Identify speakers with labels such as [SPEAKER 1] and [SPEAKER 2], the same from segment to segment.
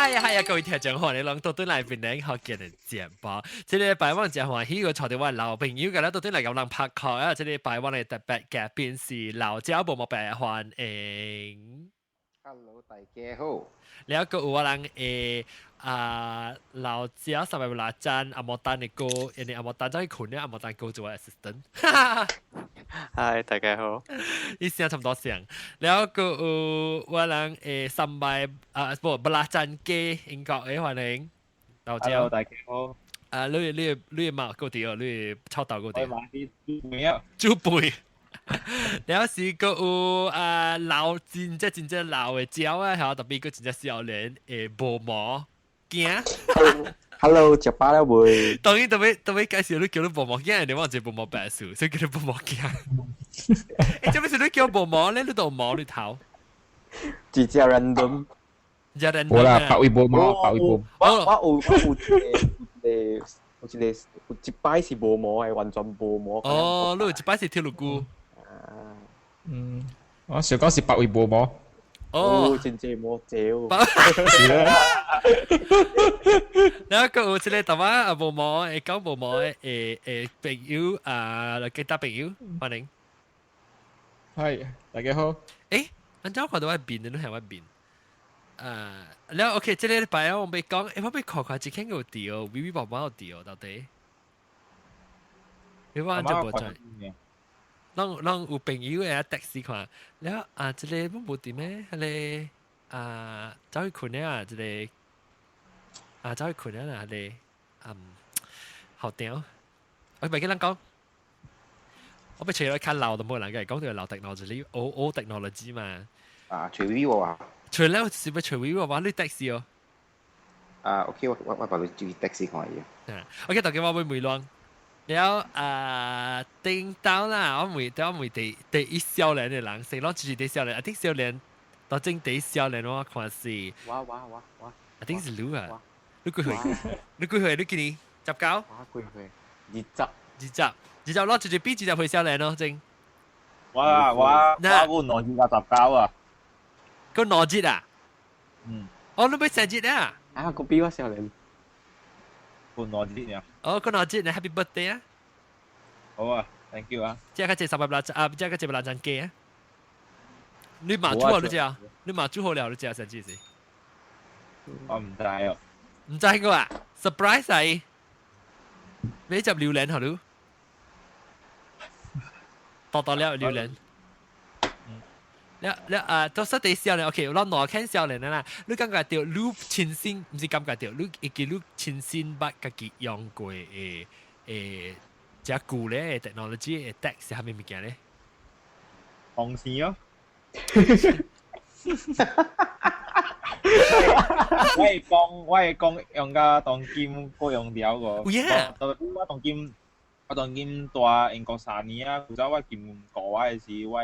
[SPEAKER 1] 嗨嗨啊！各位聽眾好，你攏倒轉來變領學見的節目。這禮拜我真歡喜，我帶著我老朋友，佮咱倒轉來共人拍 call 啊！這禮拜我的特別嘉賓是老鳥無毛白歡迎。
[SPEAKER 2] Hello，大家好。
[SPEAKER 1] 了閣有我人的啊老鳥三百六讚阿莫丹的哥，因為阿莫丹走去睏了，阿莫丹哥做我 assistant。
[SPEAKER 3] 嗨，大家好。
[SPEAKER 1] 伊聲差不多像。了閣有我人的三百啊無布拉贊雞英國的歡迎。老鳥。
[SPEAKER 4] Hello，大家好。
[SPEAKER 1] 啊，你你你嘛夠對哦，你臭豆夠對。
[SPEAKER 4] 我嘛是祖輩啊。
[SPEAKER 1] 祖輩。了是閣有啊老真正真正老的鳥啊，嚇特別閣真正少年的無毛囝。
[SPEAKER 3] Hello，食飽了未？
[SPEAKER 1] 當然特別特別介紹你叫你無毛囝，你話這無毛白事，所以叫你無毛囝。欸，做咩事你叫無毛咧？你都有毛你頭。
[SPEAKER 3] 直接 random。
[SPEAKER 1] 直接 random。
[SPEAKER 5] 無啦，白位無毛，白位無。
[SPEAKER 3] 我有一個有一個有一擺是無毛的，完全無毛。
[SPEAKER 1] 哦，你有一擺是鐵路菇。
[SPEAKER 5] 嗯，我想講是白位無毛。
[SPEAKER 1] 哦，
[SPEAKER 3] 真濟毛濟哦。
[SPEAKER 5] 是啊。
[SPEAKER 1] 然後閣有一個台灣啊無毛會講無毛的誒朋友啊，其他朋友歡迎。
[SPEAKER 5] 係，大家好。
[SPEAKER 1] 欸，按怎看到我面，你係我面。啊，了 OK，這個禮拜我欲講，欸，我欲看看這間有佇哦，微微寶寶有佇哦，到底。你我按怎無知？攏攏有朋友會 text 看，了啊，這個阮無佇咩？彼個啊，走去睏了啊，這個啊，走去睏了啦，彼個嗯，好屌。我袂記人講，我欲揣來較老都無人共講著老 technology，old old technology 嘛。
[SPEAKER 2] 啊，揣我啊。
[SPEAKER 1] 揣了是欲揣我話你 text 哦。
[SPEAKER 2] 啊，OK，我幫你注意 text 看伊。
[SPEAKER 1] 啊，OK，大家我欲問亂。了啊，頂到啦，我問第一少年的人，先攏就是第一少年，啊，頂少年，到正第一少年我看是。
[SPEAKER 3] 我我我我。
[SPEAKER 1] 啊，頂是你啊？你幾歲？你幾歲？你今年19？
[SPEAKER 3] 我幾歲？二十。
[SPEAKER 1] 二十，二十攞就是比20歲少年咯，正。
[SPEAKER 4] 我我我兩節19啊。
[SPEAKER 1] 個兩節啊？
[SPEAKER 4] 嗯。
[SPEAKER 1] 哦，你欲生日啊？
[SPEAKER 3] 啊，閣比我少年。
[SPEAKER 4] 個兩節啊。
[SPEAKER 1] 哦，個兩節你 Happy birthday 啊！
[SPEAKER 4] 好啊，thank you 啊。
[SPEAKER 1] 這個這三百六啊，這個這百六張雞啊。你嘛煮好你食？你嘛煮好了你食生日是？
[SPEAKER 4] 我毋知哦。
[SPEAKER 1] 毋知個啊？surprise 係？欲食榴蓮好你？多多了榴蓮。了了啊，到實地少年，OK，我兩看少年啦。你感覺著你親身，毋是感覺著，你會記你親身捌家己用過的的這舊咧 technology 的 tech 是啥物物件咧？
[SPEAKER 4] 紅線咯。我會講用甲當今閣用著個。
[SPEAKER 1] 有影。
[SPEAKER 4] 我當今我當今蹛英國3年啊，古早我金過我的時，我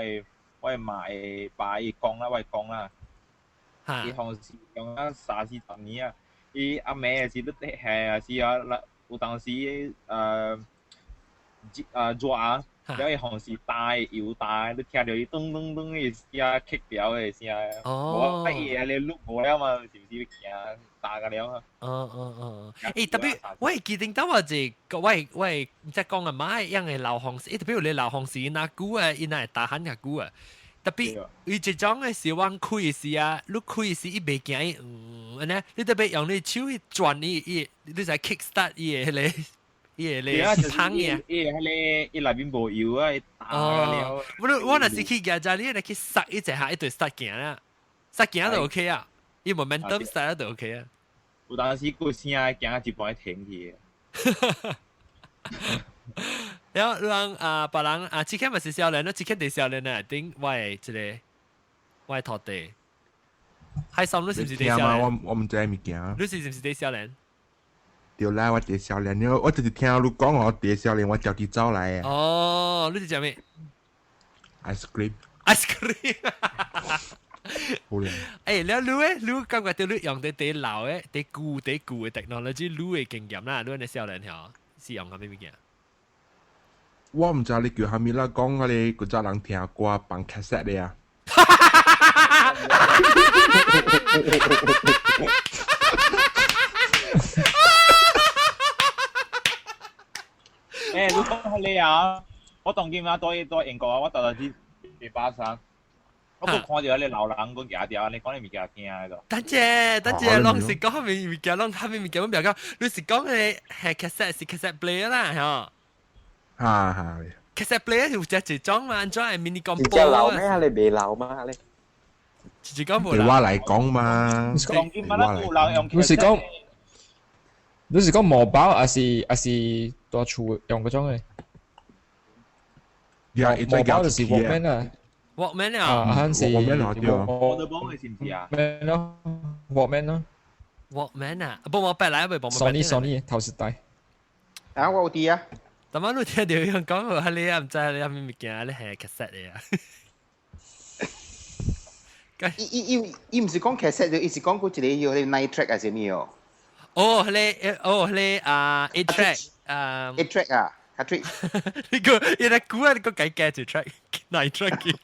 [SPEAKER 4] 的媽會爸伊講啦，我會講啦。伊紅線用啊三四十年啊，伊阿妹的時，你係啊是啊，有當時呃熱啊，了伊紅線焦油焦，你聽著伊噔噔噔的聲，吸掉的聲。
[SPEAKER 1] 哦。
[SPEAKER 4] 無伊會咧錄無了嘛，是毋是行焦甲了啊？
[SPEAKER 1] 哦哦哦，欸，特別我會記得到我一個，我會毋知講阿媽樣的老風時，特別有咧老風時，若久啊，伊若會焦較久啊。特別伊這種的是往開時啊，你開時伊袂驚伊，嗯，按呢，你特別用你手去轉伊伊，你才 kick start 伊的彼個伊的彼個香嘅。
[SPEAKER 4] 伊彼個伊內面無油啊，焦了。
[SPEAKER 1] 我我若是去舉只，你若去剎伊一下，伊就 start 行啦，start 行就 OK 啊，伊 momentum start 就 OK 啊。
[SPEAKER 4] 有當時個聲行一半停去。
[SPEAKER 1] 然後讓啊，別人啊，這間嘛是少年，這間佇少年啊，頂我的這個我的徒弟。海參你是毋是佇少年？
[SPEAKER 5] 我毋知物件。
[SPEAKER 1] 你是毋是佇少年？
[SPEAKER 5] 對啦，我佇少年了，我就是聽你講我佇少年，我就佇走來啊。
[SPEAKER 1] 哦，你是食咩
[SPEAKER 5] ？Ice cream。
[SPEAKER 1] Ice cream。
[SPEAKER 5] 好咧。
[SPEAKER 1] 欸，了你咧，你感覺著你用佇佇老的、佇舊佇舊的 technology，你的經驗啦，你按呢少年吼是用啥物物件？
[SPEAKER 5] 我毋知你叫啥物啦，講彼個古早人聽歌放 cassette 的啊。
[SPEAKER 4] 欸，你講你啊，我當今啊，對對英國啊，我特特去去巴山，我閣看著你老人閣舉著，你講你物件驚個。
[SPEAKER 1] 等陣，等陣，攏是講啥物物件，攏啥物物件，我袂曉講，你是講嘅係 cassette 是 cassette player 啦，嗬？
[SPEAKER 5] 哈哈。
[SPEAKER 1] cassette player 是有隻一種嘛，按怎係 mini
[SPEAKER 3] 真正老
[SPEAKER 1] compo
[SPEAKER 3] 咩？你未老嘛？你？
[SPEAKER 1] 直接講無
[SPEAKER 5] 對我來講嘛，
[SPEAKER 6] 你是講你是講毛包還是還是大厝用嗰種嘅？毛包就是 Walkman 啊。
[SPEAKER 1] Walkman
[SPEAKER 6] 啊，啊，是
[SPEAKER 5] Walkman 啊，對。
[SPEAKER 4] 我都幫你是唔是啊
[SPEAKER 6] ？Walkman 咯，Walkman 咯。
[SPEAKER 1] Walkman 啊，無冇白來未？無冇
[SPEAKER 6] Sony Sony 頭時代。
[SPEAKER 2] 啊，我有啲啊。
[SPEAKER 1] 但係你聽到人講話，你也唔知你啥物物件，你係 cassette 嘅啊？
[SPEAKER 2] 伊伊伊伊毋是講 cassette，伊是講過一個叫 nine track 還是咩哦？
[SPEAKER 1] 哦，迄個哦，迄個啊，eight track 啊
[SPEAKER 2] ，eight track 啊，cartridge。
[SPEAKER 1] 你個伊來估啊，你個計計一 track，nine track。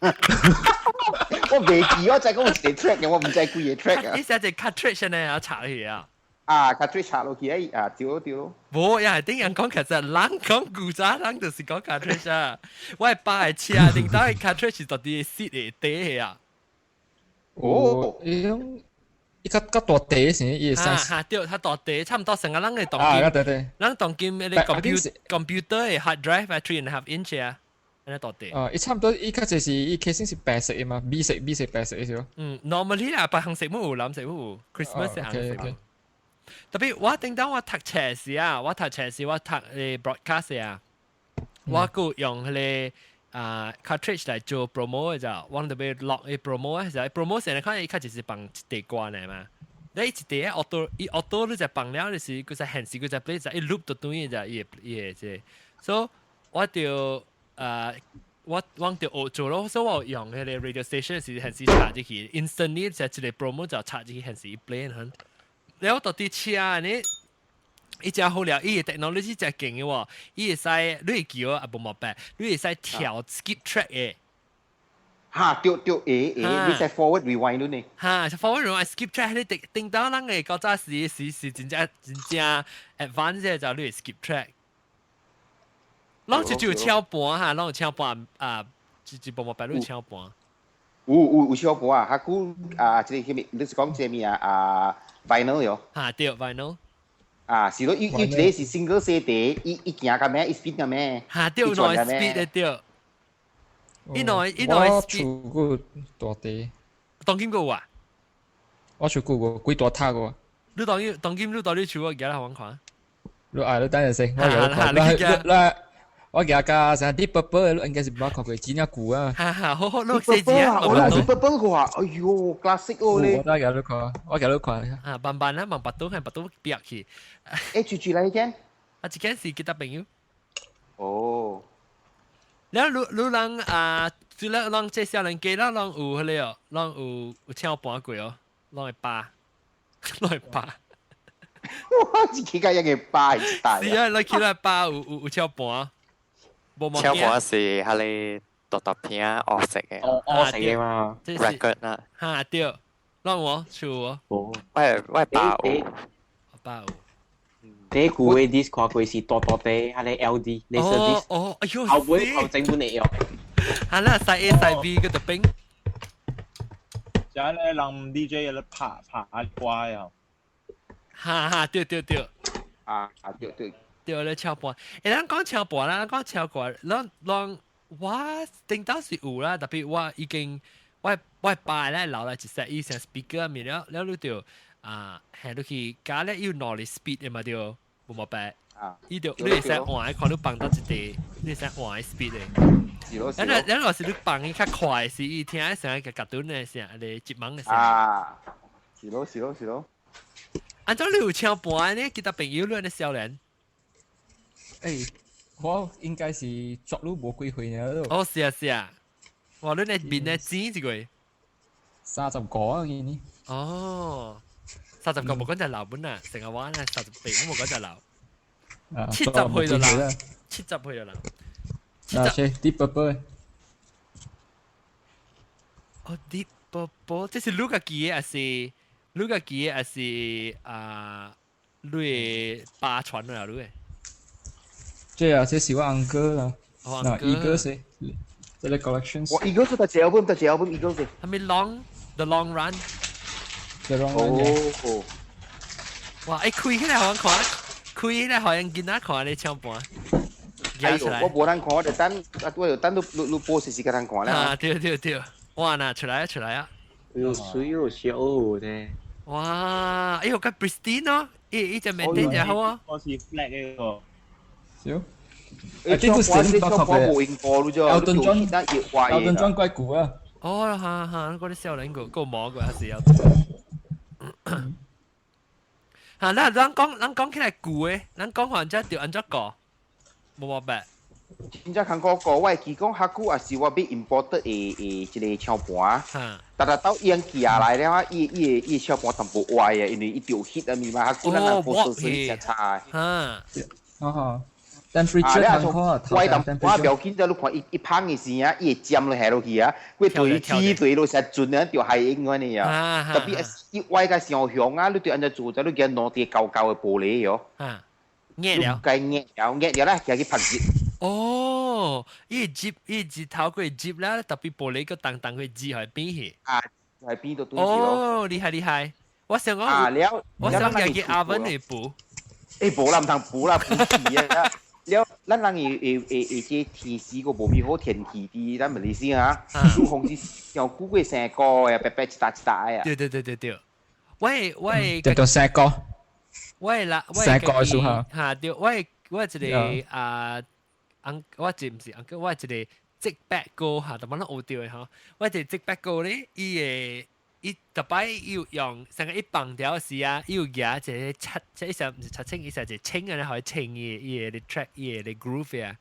[SPEAKER 2] 我未記，我就講有一個 track 嘅，我唔知幾個 track 啊。
[SPEAKER 1] 意思係 cartridge 呢，要插去啊。
[SPEAKER 2] 啊，cartridge 插落去哎，啊，對咯對咯。
[SPEAKER 1] 無，也係頂人講，其實人講古早人就是講 cartridge 啊。我爸的車頂到 cartridge 是到底 seat 的底的啊。
[SPEAKER 6] 哦，伊種伊較較大塊是伊個 size。
[SPEAKER 1] 哈，對，較大塊，差唔多成個人的當
[SPEAKER 6] 今。啊，對對。
[SPEAKER 1] 人當今那個 computer 的 hard drive 係 3.5 inch 啊，按呢大塊。
[SPEAKER 6] 啊，伊差唔多，伊較濟是伊 casing 是白色的嘛，米色米色白色的是
[SPEAKER 1] 嗯，normally 啦，白紅色冇有，藍色冇有，Christmas 係紅色。特別我頂當我讀冊時啊，我讀冊時我讀broadcast 啊，我閣用彼個啊 cartridge 來做 promo 的就，我特別錄伊 promo 啊，時 promo 成日看伊較就是放一塊歌呢嘛。你一塊 auto 伊 auto 你就放了，就是佢就顯示佢就 play 就一 loop 就轉就伊伊個這，所以我就我我就學做咯，所以我用彼個 radio station 時顯示插入去，instantly 就一個 promo 就插入去顯示 play 很。了到佇車呢，伊誠好了，伊個 technology 誠勁的喎，伊會使你會叫啊無毛病，你會使跳 skip track 的。
[SPEAKER 2] 哈，對對，會會，你使 forward rewind 呢？
[SPEAKER 1] 哈，forward rewind skip track，你頂頂到人的古早時是是真正真正 advanced 的就你會 skip track。攏就就唱盤哈，攏有唱盤啊，就就無毛病，你有唱盤。
[SPEAKER 2] 有有有唱盤啊，較久啊，這個啥物？你是講這物啊？啊，vinyl 喲。
[SPEAKER 1] 哈，對，vinyl。
[SPEAKER 2] 啊，是咯，伊伊一個是 single 細塊，伊伊行較咩？伊 speed 較咩？
[SPEAKER 1] 哈，對，兩個 speed 的對。伊兩伊兩
[SPEAKER 6] 我厝過大塊。
[SPEAKER 1] 當今過啊？
[SPEAKER 6] 我厝過過幾大塔過。
[SPEAKER 1] 你當今當今你到底厝我舉來我看。
[SPEAKER 6] 你啊，你等陣先，我舉來看。你你我舉個啥 Deep Purple，你應該是無看過，真正舊啊。
[SPEAKER 1] 哈哈，好好，你細字啊。
[SPEAKER 2] 我 Deep Purple 嘅話，哎喲，classic 哦咧。
[SPEAKER 6] 我舉你看，我舉你看。
[SPEAKER 1] 啊，慢慢啊，慢巴肚，看巴肚煏去。
[SPEAKER 2] 欸，住住來間？
[SPEAKER 1] 啊，這間是其他朋友。
[SPEAKER 2] 哦。
[SPEAKER 1] 了，你你人啊，除了人這少年家，咱攏有彼個哦，攏有有唱盤過哦，攏會罷，攏會罷。
[SPEAKER 2] 我自己個一個罷一大。
[SPEAKER 1] 是啊，你起來罷有有有唱盤。
[SPEAKER 7] 唱盤是彼個大大片黑色的，
[SPEAKER 3] 黑色的嘛
[SPEAKER 7] ，record 啦。
[SPEAKER 1] 哈對，攏有厝哦。
[SPEAKER 7] 我我爸有，
[SPEAKER 1] 我爸有。
[SPEAKER 3] 第舊的 disc 看過是大大塊，彼個 LD laser disc。
[SPEAKER 1] 哦，哎喲，
[SPEAKER 3] 後尾後整本會用。
[SPEAKER 1] 哈啦，size A size B 個就冰。
[SPEAKER 4] 就係咧，人 DJ 咧拍拍歌啊。
[SPEAKER 1] 哈哈，對對對。
[SPEAKER 2] 啊啊對對。
[SPEAKER 1] 對咧，唱盤。欸，咱講唱盤啦，咱講唱歌，咱咱我頂當是有啦，特別我已經我我爸咧留來一 set 伊成 speaker 面了了，你就啊，係落去加咧有兩個 speed 的嘛對，無毛病。
[SPEAKER 2] 啊！
[SPEAKER 1] 伊就你會使換，看你放到一塊，你會使換 speed 的。
[SPEAKER 2] 是咯是
[SPEAKER 1] 咯。咱若是你放伊較快時，伊聽聲個夾頓的聲，咧接網的聲。
[SPEAKER 2] 啊！是咯是咯是咯。
[SPEAKER 1] 按怎你有唱盤呢？其他朋友你按呢少年？
[SPEAKER 6] 欸，我應該是作你無幾歲爾咯。
[SPEAKER 1] 哦，是啊是啊。哇，你那面咧錢一個？
[SPEAKER 6] 30個啊，今年。
[SPEAKER 1] 哦，30個無講就老本啊，成個玩啊，38無講就老。70歲就老，70歲就老。
[SPEAKER 6] 啊，是 Deep Purple。
[SPEAKER 1] 哦，Deep Purple，這是你家己的，還是你家己的，還是啊？你的爸傳來你的？
[SPEAKER 6] 這啊，這是我 uncle 啦。嗱，Eagles 是這個 collections。
[SPEAKER 2] 我 Eagles 得隻 album，得隻 album Eagles。
[SPEAKER 1] 係咪 long the long run？
[SPEAKER 6] The long run。
[SPEAKER 2] 哦。
[SPEAKER 1] 哇！欸，開起來好看，開起來好像囡仔看咧唱盤。
[SPEAKER 2] 哎呦，我無人看，我就等，我就等你你你播時時個人看啦。
[SPEAKER 1] 啊，對對對，哇！嗱，出來啊，出來啊！
[SPEAKER 3] 有水有小的。
[SPEAKER 1] 哇！哎呦，個 pristine 咯，伊伊隻 maintain 就好啊。
[SPEAKER 4] 我是 flat 嗰個。
[SPEAKER 6] 小。
[SPEAKER 2] 啊，這個是唱盤無用過咯，啫。
[SPEAKER 6] Elton John，Elton John 怪舊啊。
[SPEAKER 1] 哦，哈哈，嗰啲少年個個摸過還是要。嚇！咱咱講咱講起來舊的，咱講完之後就按怎過？無無白。
[SPEAKER 2] 真正看過過，我會記講較久也是我買 imported 的的一個唱盤，逐逐到伊寄來了，伊伊伊唱盤淡薄壞啊，因為伊著 hit 啊物嘛，較久咱人無說水誠差。
[SPEAKER 1] 嗯。
[SPEAKER 6] 哦。temperature
[SPEAKER 2] 啊，我淡我不要緊，你看伊伊芳的時啊，伊會尖落下落去啊，佢對起對落實準啊，就海英款的啊。特別伊歪甲傷雄啊，你對按怎做，就你見兩塊厚厚的玻璃喲。
[SPEAKER 1] 啊，壓了。
[SPEAKER 2] 該壓了，壓了啦，寄去拍熱。
[SPEAKER 1] 哦，伊接伊日頭過接啦，特別玻璃個當當去接喺邊去。
[SPEAKER 2] 啊，喺邊度對住咯。
[SPEAKER 1] 哦，厲害厲害！我想講，
[SPEAKER 2] 啊了，
[SPEAKER 1] 我想寄去 oven 嚟補。
[SPEAKER 2] 欸，無啦，毋通補啦，補死啊！了，咱人會會會會這天時個無咪好天氣佇咱馬來西亞，愈風是上久過生果的，白白一沓一沓的啊。
[SPEAKER 1] 對對對對對，我我
[SPEAKER 6] 對對生果。
[SPEAKER 1] 我啦，我
[SPEAKER 6] 生果的時候。
[SPEAKER 1] 嚇對，我我一個啊，翁我一毋是翁，我一個積白哥嚇，逐擺攏學著的吼。我一個積白哥咧，伊會伊逐擺伊有用，成個一放條時啊，伊有舉一個七，即一隻毋是七清，伊是一個清啊，予伊清伊伊個 track，伊個 groove 啊。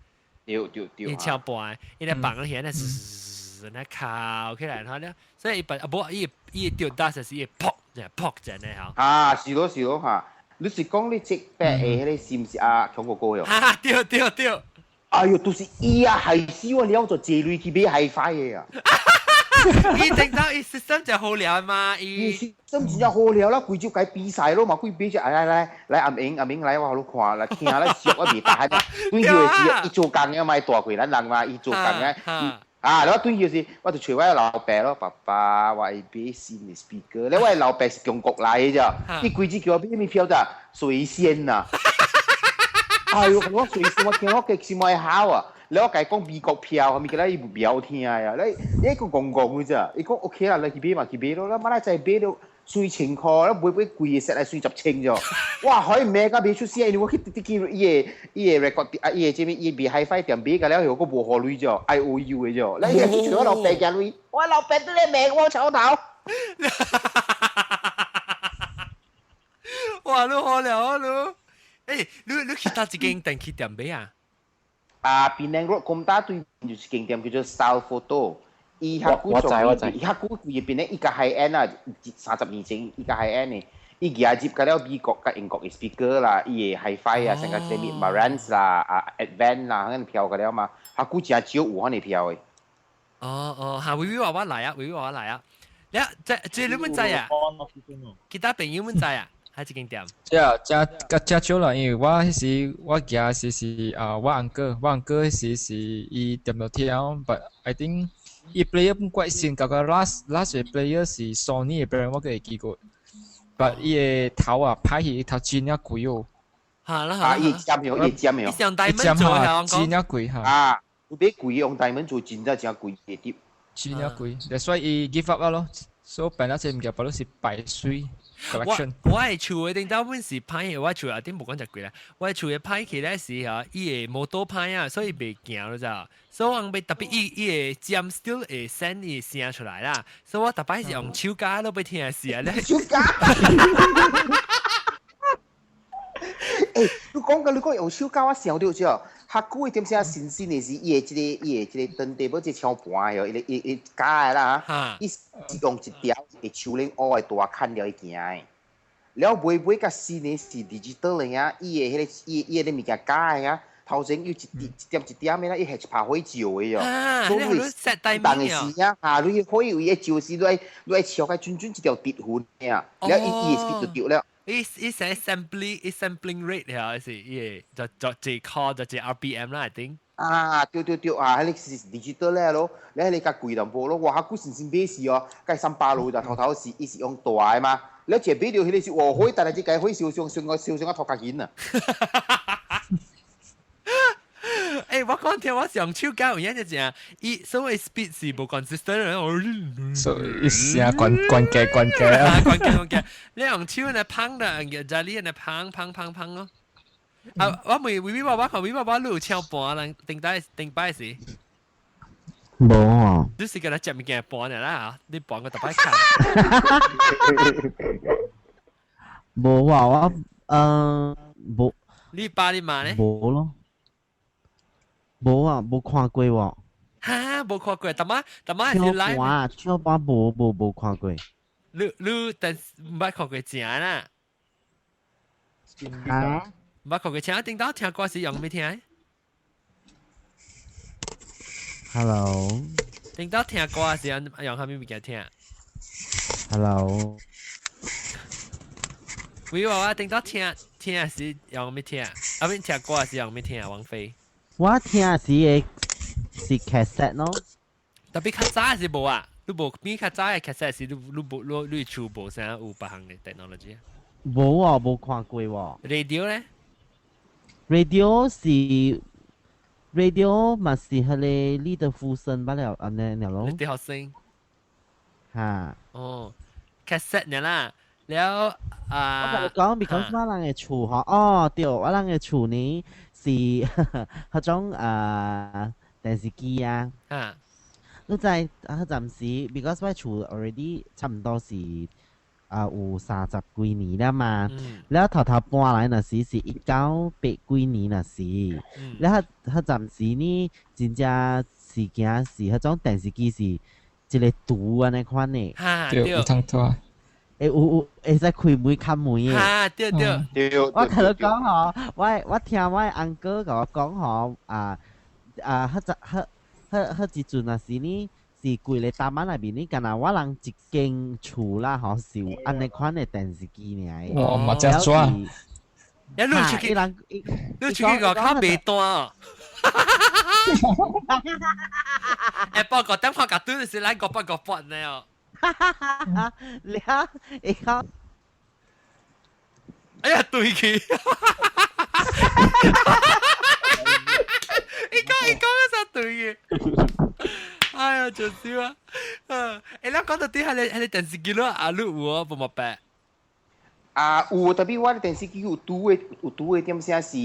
[SPEAKER 2] 對對對。
[SPEAKER 1] 伊超盤，伊咧放落去，咧滋，咧敲起來，然後咧，所以伊啊無伊伊掉打時是伊噗，就噗就呢吼。
[SPEAKER 2] 啊，是咯是咯嚇，你是講你積白的彼個是毋是啊？強哥哥喲？
[SPEAKER 1] 哈，對對對。
[SPEAKER 2] 哎喲，都是伊啊，害死我了，就借鐳去買 HiFi 的啊！
[SPEAKER 1] 伊聽到伊 system 就好了嘛，伊
[SPEAKER 2] system 真正好了啦，規招該比賽咯嘛，規比賽來來來阿明阿明來我予你看，來聽來熟啊袂大漢，對去的時伊做工的嘛，大過咱人嘛，伊做工的，啊，然後對去時我就揣我老爸咯，爸爸我會買新的 speaker，咧我的老爸是中國來的咋，伊規日叫我買啥物票咋，水仙啊，哎喲，我水仙我聽我計是莫好啊。你我共伊講美國票，物件伊袂曉聽啊！你你個戇戇的咋？伊講 OK 啦，你去買嘛去買咯，咱馬來再買了四千箍，咱買買貴的 set 來四十千咋？哇，可以買甲袂出聲，因為我去直去伊個伊個 record 啊，伊個這物伊賣 HiFi 店買甲了後，閣無予鐳咋？I O U 的咋？你去揣我老爸寄鐳，我老爸佇咧罵我臭頭。
[SPEAKER 1] 哇！你好了啊你，欸，你你去佗一間電器店買啊？
[SPEAKER 2] 啊，檳城 Road Komtar 對面就是間店叫做 Style Photo，伊較久做，伊較久規個邊咧，伊較 high end 啊，30年前伊較 high end 的，伊舉入甲了美國佮英國的 speaker 啦，伊的 HiFi 啊，成個啥物 Marantz 啦、啊 Advent 啦，彼個票甲了嘛，較久誠少有彼個票的。
[SPEAKER 1] 哦哦，哈，微微娃娃來啊，微微娃娃來啊，了，這這你們知啊？其他朋友們知啊？喺這間店。
[SPEAKER 6] 這這較較少啦，因為我彼時我行時是啊，我 uncle，我 uncle 彼時是伊踮落聽，but I think 伊 player 本怪新，到個 last last 個 player 是 Sony 的 brand，我閣會記過。but 伊的頭啊，歹去，伊頭真正貴哦。
[SPEAKER 1] 嚇啦
[SPEAKER 2] 啊，伊尖喲，伊尖喲。
[SPEAKER 1] 伊是用 diamond 做的，
[SPEAKER 6] 真正貴嚇。
[SPEAKER 2] 啊，有買貴用 diamond 做，真正真貴的碟。
[SPEAKER 6] 真正貴，所以伊 give up 啊咯。所以變咗這物件，變咗是擺水 collection。
[SPEAKER 1] 我我的厝的頂頭本是歹的，我厝內頂無講遮貴啦。我的厝的歹去咧是吼，伊的摩托歹啊，所以袂行了咋。所以我欲特別伊伊會尖 still 會 send 伊聲出來啦。所以我逐擺是用手膠都欲聽是啊咧。
[SPEAKER 2] 手膠。欸，你講個你講用手膠，我想到這。較久的點聲新鮮的是伊的這個伊的這個當地無這個唱盤的，伊個伊伊膠的啦嚇，伊是用一條會手輪烏的大牽了伊行的。了尾尾較新的是 digital 的啊，伊的彼個伊伊的物件膠的啊，頭前有一點一點一點的啦，伊係一拍火照的哦。
[SPEAKER 1] 所以
[SPEAKER 2] 當的時啊，嚇你火有伊照時，你愛你愛敲個準準一條直痕的啊，了伊伊的 speed 就對了。
[SPEAKER 1] 伊伊寫 sampling 伊 sampling rate 係是伊個就就一箍就一 RPM 啦，I think。
[SPEAKER 2] 啊，對對對啊，彼個是 digital 咧咯，你彼個較貴淡薄咯，哇，較久先先買時哦，該三百路就頭頭是伊是用大的嘛，你一買到彼個是哇，火，但係這個火燒上上個燒上個頭殼緊啊！
[SPEAKER 1] 欸，我講聽我上手教有影就正，伊所謂 speed 是無 consistent，
[SPEAKER 6] 所以聲關關機關機
[SPEAKER 1] 啊，關機關機，你用手來碰的，就你來碰碰碰碰咯。啊，我問微微爸爸，看微爸爸你有唱盤人頂擺頂擺時？
[SPEAKER 8] 無啊。
[SPEAKER 1] 你是共他食物件盤爾啦，你盤個特擺看。
[SPEAKER 8] 無啊，我無。
[SPEAKER 1] 你爸你媽咧？
[SPEAKER 8] 無咯。無啊，無看過喎。
[SPEAKER 1] 哈，無看過，淡仔淡仔是來。
[SPEAKER 8] 唱盤，唱盤無無無看過。
[SPEAKER 1] 你你但毋捌看過正啦。
[SPEAKER 8] 哈？
[SPEAKER 1] 毋捌看過聽，頂當聽歌時用咩聽
[SPEAKER 8] ？Hello。
[SPEAKER 1] 頂當聽歌時用啥物物件聽
[SPEAKER 8] ？Hello。
[SPEAKER 1] 喂，我頂當聽聽時用咩聽？啊，免聽歌時用咩聽？王菲。
[SPEAKER 8] 我聽時會是 cassette 咯。
[SPEAKER 1] 特別較早是無啊？你無比較早的 cassette 是你你無你你厝無啥有別項的 technology 啊？
[SPEAKER 8] 無啊，無看過喎。
[SPEAKER 1] Radio 咧
[SPEAKER 8] ？Radio 是 radio 嘛是彼個你的呼聲罷了，按呢爾咯。
[SPEAKER 1] 你的呼聲。
[SPEAKER 8] 哈。
[SPEAKER 1] 哦，cassette 爾啦，了啊。
[SPEAKER 8] 我共你講，because 我人的厝吼，哦對，我人的厝呢是彼種啊電視機啊。
[SPEAKER 1] 啊。
[SPEAKER 8] 你知啊？彼陣時，because 我厝 already 差毋多是啊有三十幾年了嘛。了頭頭搬來那時是1989年那時。了彼彼陣時呢，真正是驚是彼種電視機是一個櫥按呢款的。
[SPEAKER 1] 哈，
[SPEAKER 6] 對，有通拖。
[SPEAKER 8] 會有有會使開門關門的。
[SPEAKER 1] 哈，對對
[SPEAKER 2] 對。
[SPEAKER 8] 我共你講吼，我我聽我翁哥共我講吼，啊啊，彼陣彼彼彼時陣若是呢，是規个大馬內面呢，干焦我人一間厝啦吼，是有按呢款的電視機爾。
[SPEAKER 6] 哇，嘛遮紙。
[SPEAKER 1] 欸，你出去，你出去外口袂單哦。欸，報告等看甲對是咱500 500呢哦。
[SPEAKER 8] 了，會講。
[SPEAKER 1] 哎呀，對去。伊講伊講個啥對去？哎呀，就笑啊！欸，咱講到底，彼個彼個電視機咯，阿你有哦，無無白？
[SPEAKER 2] 啊，有，特別我的電視機有拄的，有拄的點聲是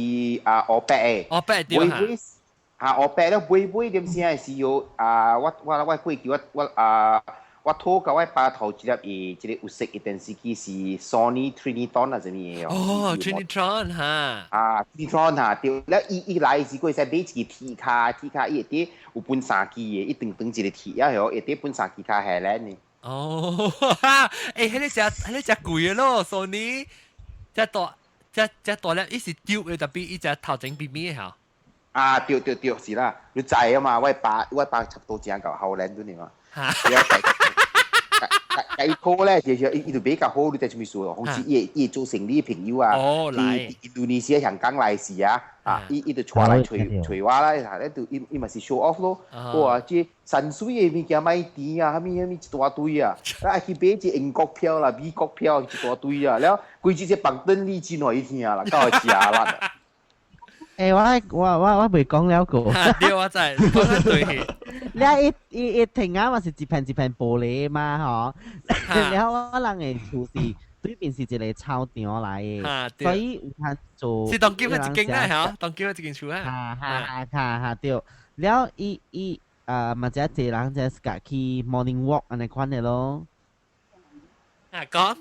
[SPEAKER 2] 啊，烏白的。
[SPEAKER 1] 烏白對哈。
[SPEAKER 2] 啊，烏白了買買點聲是有啊，我我我過去我我啊。我討共我爸頭一粒伊一個有色的電視機是 Sony Trinitron 啊，啥物的
[SPEAKER 1] 哦。哦，Trinitron 哈。
[SPEAKER 2] 啊，Trinitron 哈，對，了伊伊來時，閣會使買一支鐵卡，鐵卡伊會佇有分三支的，伊長長一個鐵啊，會佇分三支卡下來呢。
[SPEAKER 1] 哦，欸，彼個誠彼個誠貴的咯，Sony，遮大遮遮大粒，伊是丟的，特別伊只頭前邊邊的吼。
[SPEAKER 2] 啊，對對對，是啦，你知啊嘛？我爸差不多正夠少年陣嘛。共伊考咧，就是伊伊就比較好，你知啥物事哦？好似伊伊做生意朋友啊，去印度尼西亞香港來時啊，啊，伊伊就帶來揣揣我啦，咧就伊伊嘛是 show off 咯。哇，這山水的物件賣甜啊，啥物啥物一大堆啊，啊去買一英國票啦、美國票一大堆啊，了規這隻房燈你真予伊聽啦，夠食啦。
[SPEAKER 8] 欸，我我我我未講了個。
[SPEAKER 1] 對，我知，講得對。
[SPEAKER 8] 你伊伊伊停啊嘛是一片一片玻璃嘛，吼。然後我人的厝是對面是一個操場來的，所以有通做。
[SPEAKER 1] 是當今一間啊，嚇，當今一間厝啊。
[SPEAKER 8] 哈哈哈哈對。了伊伊啊嘛，遮濟人遮是家去 morning walk 按呢款的咯。
[SPEAKER 1] 啊，講。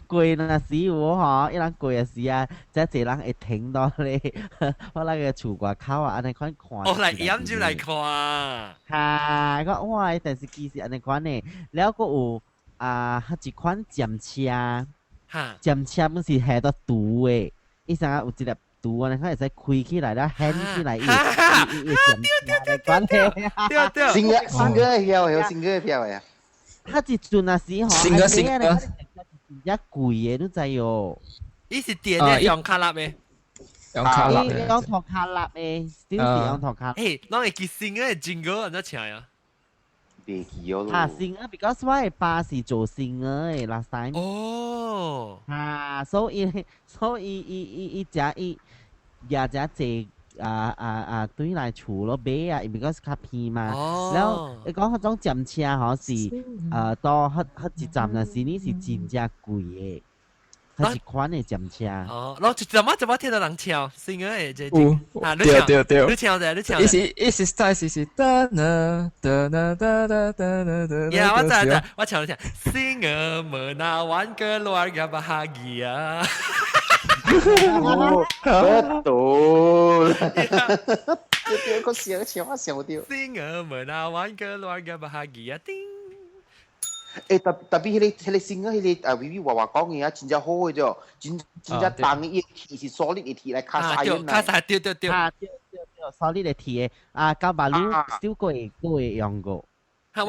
[SPEAKER 8] 過若時有吼，伊人過的時啊，遮濟人會停到咧，我那個厝外口啊，按呢款看。
[SPEAKER 1] 哦，來飲酒來看。
[SPEAKER 8] 哈，講哇，電視機是按呢款的，了閣有啊，彼一款針車，針車本是下到櫥的，伊啥有一粒櫥按呢款會使開起來了，掀起來，伊伊伊針車款的。
[SPEAKER 1] 對對。
[SPEAKER 2] 新個新個票，有新個票呀。
[SPEAKER 8] 彼一陣若時吼，
[SPEAKER 6] 新個新個。
[SPEAKER 8] 一貴嘅都知哦。
[SPEAKER 1] 伊是電嘅用卡粒嘅。
[SPEAKER 6] 用卡粒嘅。
[SPEAKER 8] 用托卡粒嘅，點是用托卡？
[SPEAKER 1] 誒，攏會記新嘅 jingle 按怎唱呀？
[SPEAKER 2] 袂記哦。
[SPEAKER 8] 嚇，新啊，because 我嘅爸是做新嘅 last time。
[SPEAKER 1] 哦。
[SPEAKER 8] 嚇，所以伊食伊也食濟啊啊啊對來厝咯買啊，because 較便嘛。然後你講彼種佔車嗬是到彼彼一站若是你是真正貴的，彼一款的佔車。
[SPEAKER 1] 哦，然後怎麼聽到人唱新嘅這
[SPEAKER 6] 有
[SPEAKER 1] 啊，你
[SPEAKER 6] 對對對，
[SPEAKER 1] 你唱者，你唱。
[SPEAKER 6] 伊是伊是 style 是是噠呢噠呢噠噠噠噠噠。
[SPEAKER 1] 呀，我知知，我唱聽。Singa menawan keluarga bahagia。
[SPEAKER 2] Betul. 對個想唱啊想到。
[SPEAKER 1] Singa menawan keluarga bahagia，叮。
[SPEAKER 2] 誒，特特別彼個新啊，彼個啊，微微話話講嘅啊，真正好嘅啫，真真正重嘅，伊鐵是 solid 的鐵來卡晒
[SPEAKER 1] 啊，卡晒，對對對。
[SPEAKER 8] 啊，對對對，solid 的鐵的，啊，舊馬路 still 閣會用過。
[SPEAKER 2] 我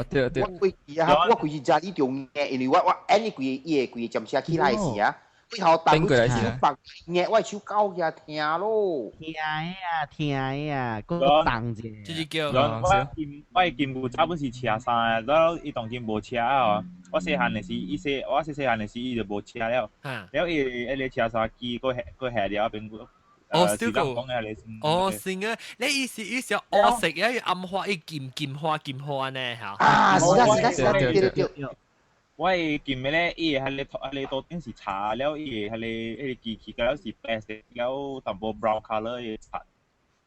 [SPEAKER 6] 對對，
[SPEAKER 2] 我規時啊，我規時家裡中嘅，因為我按伊規伊的規個針車起來時啊，最後當手放捏我手搞起聽咯。
[SPEAKER 8] 聽啊聽啊，閣重者。
[SPEAKER 1] 就是叫。
[SPEAKER 4] 我金我金牛早本是車衫，然後伊當今無車啊。我細漢的時，伊細我細細漢的時，伊就無車了。了伊彼個車衫機閣下閣下了變。
[SPEAKER 1] 哦，小個哦，是啊，你意思意思烏色啊，暗花伊金金花金花呢嚇？
[SPEAKER 2] 啊，是啊是啊是啊，對對對。
[SPEAKER 4] 我會記得咧，伊個彼個彼個桌頂是茶了，伊個彼個彼個機器了是白色，了淡薄 brown colour 的漆，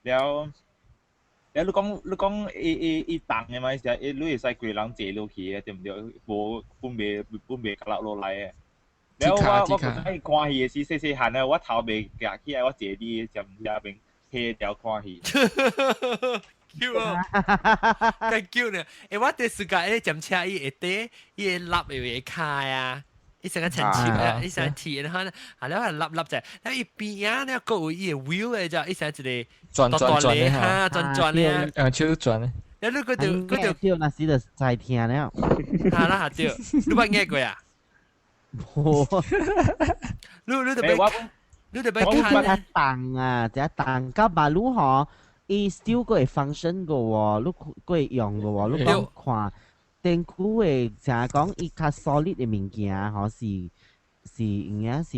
[SPEAKER 4] 了了你講伊伊伊重的嘛，是伊你會使規人坐落去的，對毋對？無分袂落落來的。了我我古早去看戲的時，細細漢的，我頭袂夾起來，我坐佇踮遐邊起條看戲。
[SPEAKER 1] 叫啊！較叫呢？欸，我第時間迄個踮車伊會底，伊會立會開啊！伊成個層切啊，伊成個鐵，然後呢，啊，了後立立者，了伊邊仔呢，閣有伊個 wheel 的只，伊成一個
[SPEAKER 6] 轉轉轉的
[SPEAKER 1] 哈，轉轉的，
[SPEAKER 6] 用手轉的。
[SPEAKER 1] 了你閣著閣著
[SPEAKER 8] 對，那時就知聽了。
[SPEAKER 1] 哈啦哈對，你捌壓過啊？
[SPEAKER 8] 無。
[SPEAKER 1] 你你著欲，你著欲看。
[SPEAKER 8] 這重啊，這重到馬路吼。伊 still 閣會 function 個喎，你閣會用個喎，你講看電久的，成日講伊較 solid 的物件吼，是是應該是，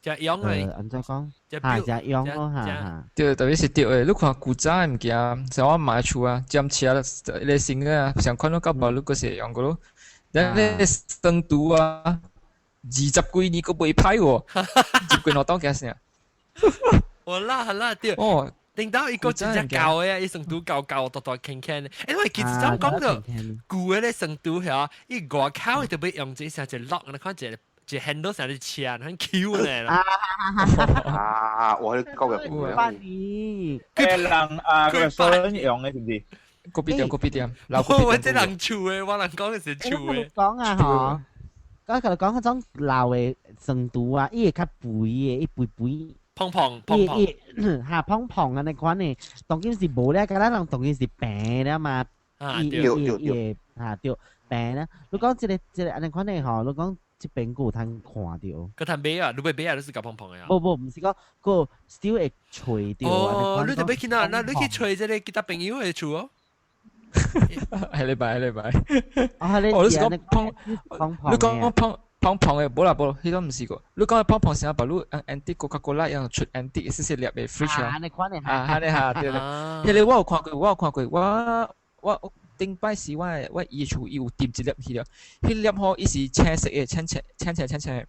[SPEAKER 1] 食用的，
[SPEAKER 8] 按怎講？嚇，食用咯，嚇嚇。
[SPEAKER 6] 對，特別是對的，你看古早的物件，像我買厝啊，佔車咧新的啊，上款攏到無你閣是會用過咯。咱咧生毒啊，20幾年閣袂歹喎，二十幾兩當驚啥？
[SPEAKER 1] 我啦啦對。
[SPEAKER 6] 哦。
[SPEAKER 1] 頂到伊個真正舊的啊，伊成都舊舊大大輕輕的。欸，我其實怎講到舊的咧成都遐，伊外口特別用這啥一 lock，你看一個一 handle 啥隻車，很 Q 咧。
[SPEAKER 2] 啊，我講嘅。
[SPEAKER 8] 八年。
[SPEAKER 4] 個人啊，個所用的是毋是？
[SPEAKER 6] 咖啡店，咖啡店。
[SPEAKER 1] 我這人厝的，我人講的是厝的。
[SPEAKER 8] 講啊，嗬，我甲你講彼種老的成都啊，伊會較肥的，伊肥肥。
[SPEAKER 1] 胖胖胖胖，
[SPEAKER 8] 嚇胖胖啊！那款的，當今是無咧，敢若人當今是平了嘛。
[SPEAKER 1] 啊，
[SPEAKER 8] 對對對，嚇對平啦。你講這個這個按呢款的吼，你講這邊閣有通看著。
[SPEAKER 1] 閣通買啊？你欲買啊？你是較胖胖的啊？
[SPEAKER 8] 無無，毋是講閣 still 會揣著。
[SPEAKER 1] 哦，你著欲去哪？那你去揣這個其他朋友的厝哦。
[SPEAKER 6] 下禮拜下禮拜。
[SPEAKER 8] 啊，你
[SPEAKER 6] 哦，你是講胖，
[SPEAKER 8] 胖胖
[SPEAKER 6] 你講胖。胖胖的，無啦無，彼種毋是個。你講胖胖啥？把你 antique Coca-Cola 樣出 antique 細細粒的 fridge 啊。啊，按呢哈，對對。彼個我有看過，我有看過，我我頂擺時我我伊厝伊有訂一粒去了，彼粒吼伊是青色的，青青青青青青的。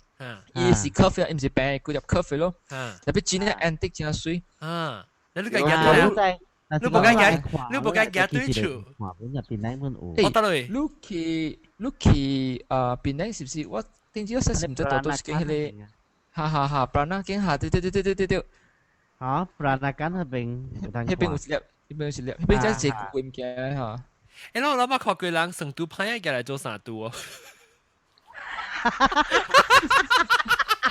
[SPEAKER 6] 伊是咖啡，伊毋是白的，規粒咖啡咯。特別真正 antique 真媠。
[SPEAKER 1] 啊，你你個夾你無敢夾，你無敢夾對厝。
[SPEAKER 6] 欸，你去你去啊，檳城是毋是？我頂次我實是毋知道佗一間彼個，哈哈哈，Peranakan 哈，對對對對對對對。
[SPEAKER 8] 嚇，Peranakan 彼邊，
[SPEAKER 6] 彼邊有一粒，彼邊有一粒，彼邊真係舊物件哈。
[SPEAKER 1] 欸，我諗下看過人成都歹仔來做啥拄哦。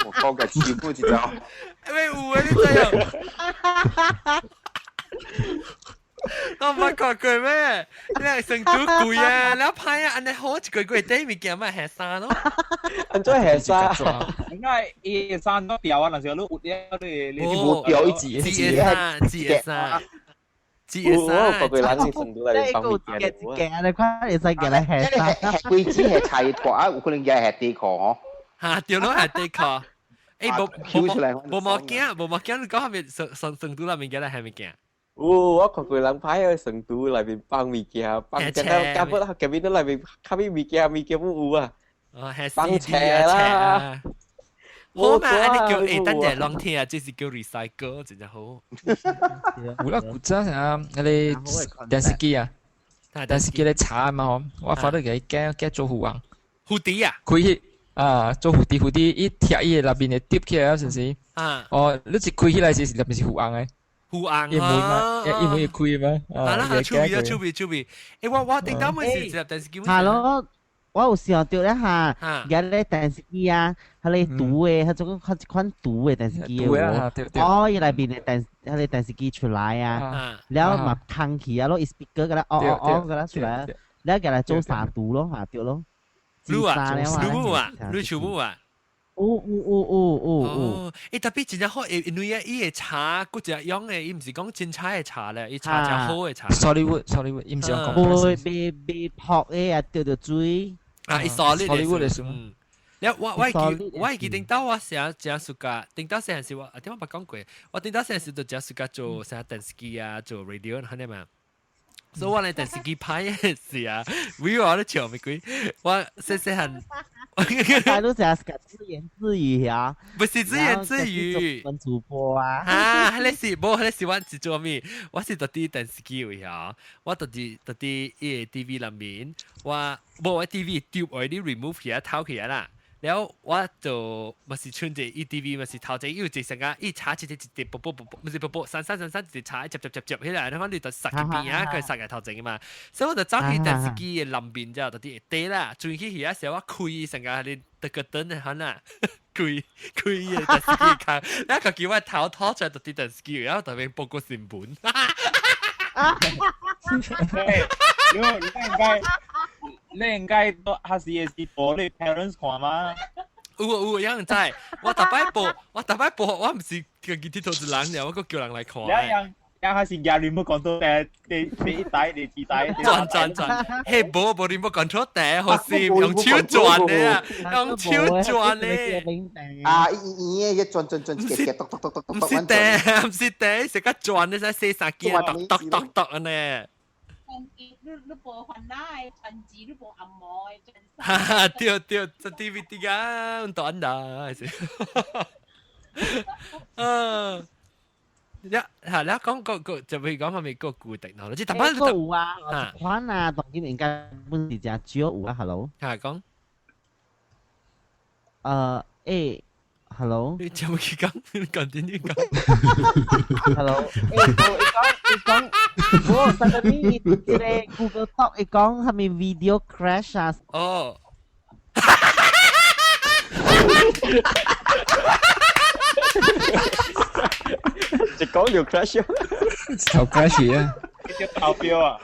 [SPEAKER 2] 我講嘅全部一招。
[SPEAKER 1] 喂，有啊，你知影？我唔捌看過咩？你係成都貴啊，你派啊，按呢好一個月底物件咪下衫咯。
[SPEAKER 3] 按怎下衫？
[SPEAKER 4] 應該伊衫都掉啊，但是你有了你你
[SPEAKER 1] 無
[SPEAKER 3] 掉一字
[SPEAKER 1] 一字衫，一衫，一
[SPEAKER 3] 我看過人是成都內面放物件的。
[SPEAKER 8] 嘅，你看會使嘅來下衫。
[SPEAKER 2] 下櫃子下菜拖啊，有可能也下底褲吼。
[SPEAKER 1] 嚇，對咯，下底褲。欸，無無無無驚，無無驚，你講係咪成成成都內面嘅來係物件？
[SPEAKER 3] 有，我看過人歹去成都內面放物件，放只到夾不夾邊都內面，較尾物件物件不有啊。
[SPEAKER 1] 哦，
[SPEAKER 3] 放車啦。
[SPEAKER 1] 好嘛，你叫欸，等陣浪聽啊，這是叫 recycle，真正好。
[SPEAKER 6] 有啦，古早啊，那個電視機啊，電視機咧查嘛吼，我發到佢驚驚做護紅。
[SPEAKER 1] 蝴蝶啊？
[SPEAKER 6] 開去啊，做蝴蝶蝴蝶，伊貼伊個內面會疊起來啊，是毋是？
[SPEAKER 1] 啊。
[SPEAKER 6] 哦，你一開起來是內面是護紅的。
[SPEAKER 1] 護紅
[SPEAKER 6] 伊門嘛，伊門會開嘛。
[SPEAKER 1] 啊啦，手臂啊，手臂手臂。欸，我頂到每是一粒電視機。
[SPEAKER 8] Hello，我有想到一下，而家咧電視機啊，彼个毒的，彼種彼一款毒的電視機
[SPEAKER 6] 啊，
[SPEAKER 8] 哦，伊內面的電，彼个電視機出來啊，了嘛空氣啊，囉 speaker 個啦，哦哦哦個啦出來，了共來做三毒咯，嚇對咯。
[SPEAKER 1] 你啊，你有啊，你全部啊。
[SPEAKER 8] 有有有有有有。
[SPEAKER 1] 欸，特別真正好，因為啊，伊的茶，閣一樣的，伊毋是講真茶的茶咧，伊茶真好的茶。
[SPEAKER 6] Solid wood，solid wood，伊毋是講。
[SPEAKER 8] 袂袂袂泡的啊，掉掉水。
[SPEAKER 1] 啊，伊 solid
[SPEAKER 6] 的是。
[SPEAKER 1] 了我會記頂到我成成暑假，頂到細漢時我，啊點我捌講過，我頂到細漢時就誠暑假做啥電視機啊，做 radio 按呢嘛。所以我咧電視機拍的時啊，為我咧笑物鬼，我細細漢。
[SPEAKER 8] 大佬成日自言自語啊，
[SPEAKER 1] 不是自言自語，
[SPEAKER 8] 做主播啊。
[SPEAKER 1] 啊，彼個是無，彼個是我是做物，我是佇佇電視機位啊，我佇佇佇佇伊個 TV 內面，我無我 TV 丟愛你 remove 起來偷起來啦。了我就嘛是穿一伊 TV 嘛是頭前有一個啥伊插一個一個啵啵啵啵，毋是啵啵，三三三三一個插，接接接接起來，你看你就塞去邊啊，佢塞喺頭前嘛。所以我就走去電視機的內面之後，就佇下底啦，轉去遐時我開成個你得個燈的可能開開伊個電視機看，了家己我頭拖出來就佇電視機，然後特別報個新聞。
[SPEAKER 4] 你應該你應該都還是也是播你 parents 看嗎？
[SPEAKER 1] 有有有人知，我逐擺播，我逐擺播，我毋是家己佚佗一人爾，我閣叫人來看。
[SPEAKER 4] 一樣，一還是廿年冇講到第第一代、第二代。
[SPEAKER 1] 轉轉轉，嘿，無無你冇講錯題，好是用手轉的啊，用手轉的。
[SPEAKER 2] 啊，伊伊一轉轉轉，一個篤篤篤篤篤。
[SPEAKER 1] 毋是題，毋是題，是個轉的，使洗衫機，篤篤篤篤按呢。
[SPEAKER 9] 你你無煩惱的，傳字你無按摩的，
[SPEAKER 1] 哈哈，對對，這 DVD 啊，短啦，是。嗯，一係你講個個就譬如講係咪個固定咯？即係特別
[SPEAKER 8] 有啊，款啊，當今應該本是誠少有啊，hello。
[SPEAKER 1] 係講。
[SPEAKER 8] 欸，hello。
[SPEAKER 1] 你做乜去講？你講點點講
[SPEAKER 8] ？hello，欸，伊講伊講，無，上個伊這個 Google Talk 伊講係咪 video crash 啊？
[SPEAKER 1] 哦。
[SPEAKER 3] 一講就 crash，
[SPEAKER 6] 頭 crash 啊！
[SPEAKER 4] 叫投票啊！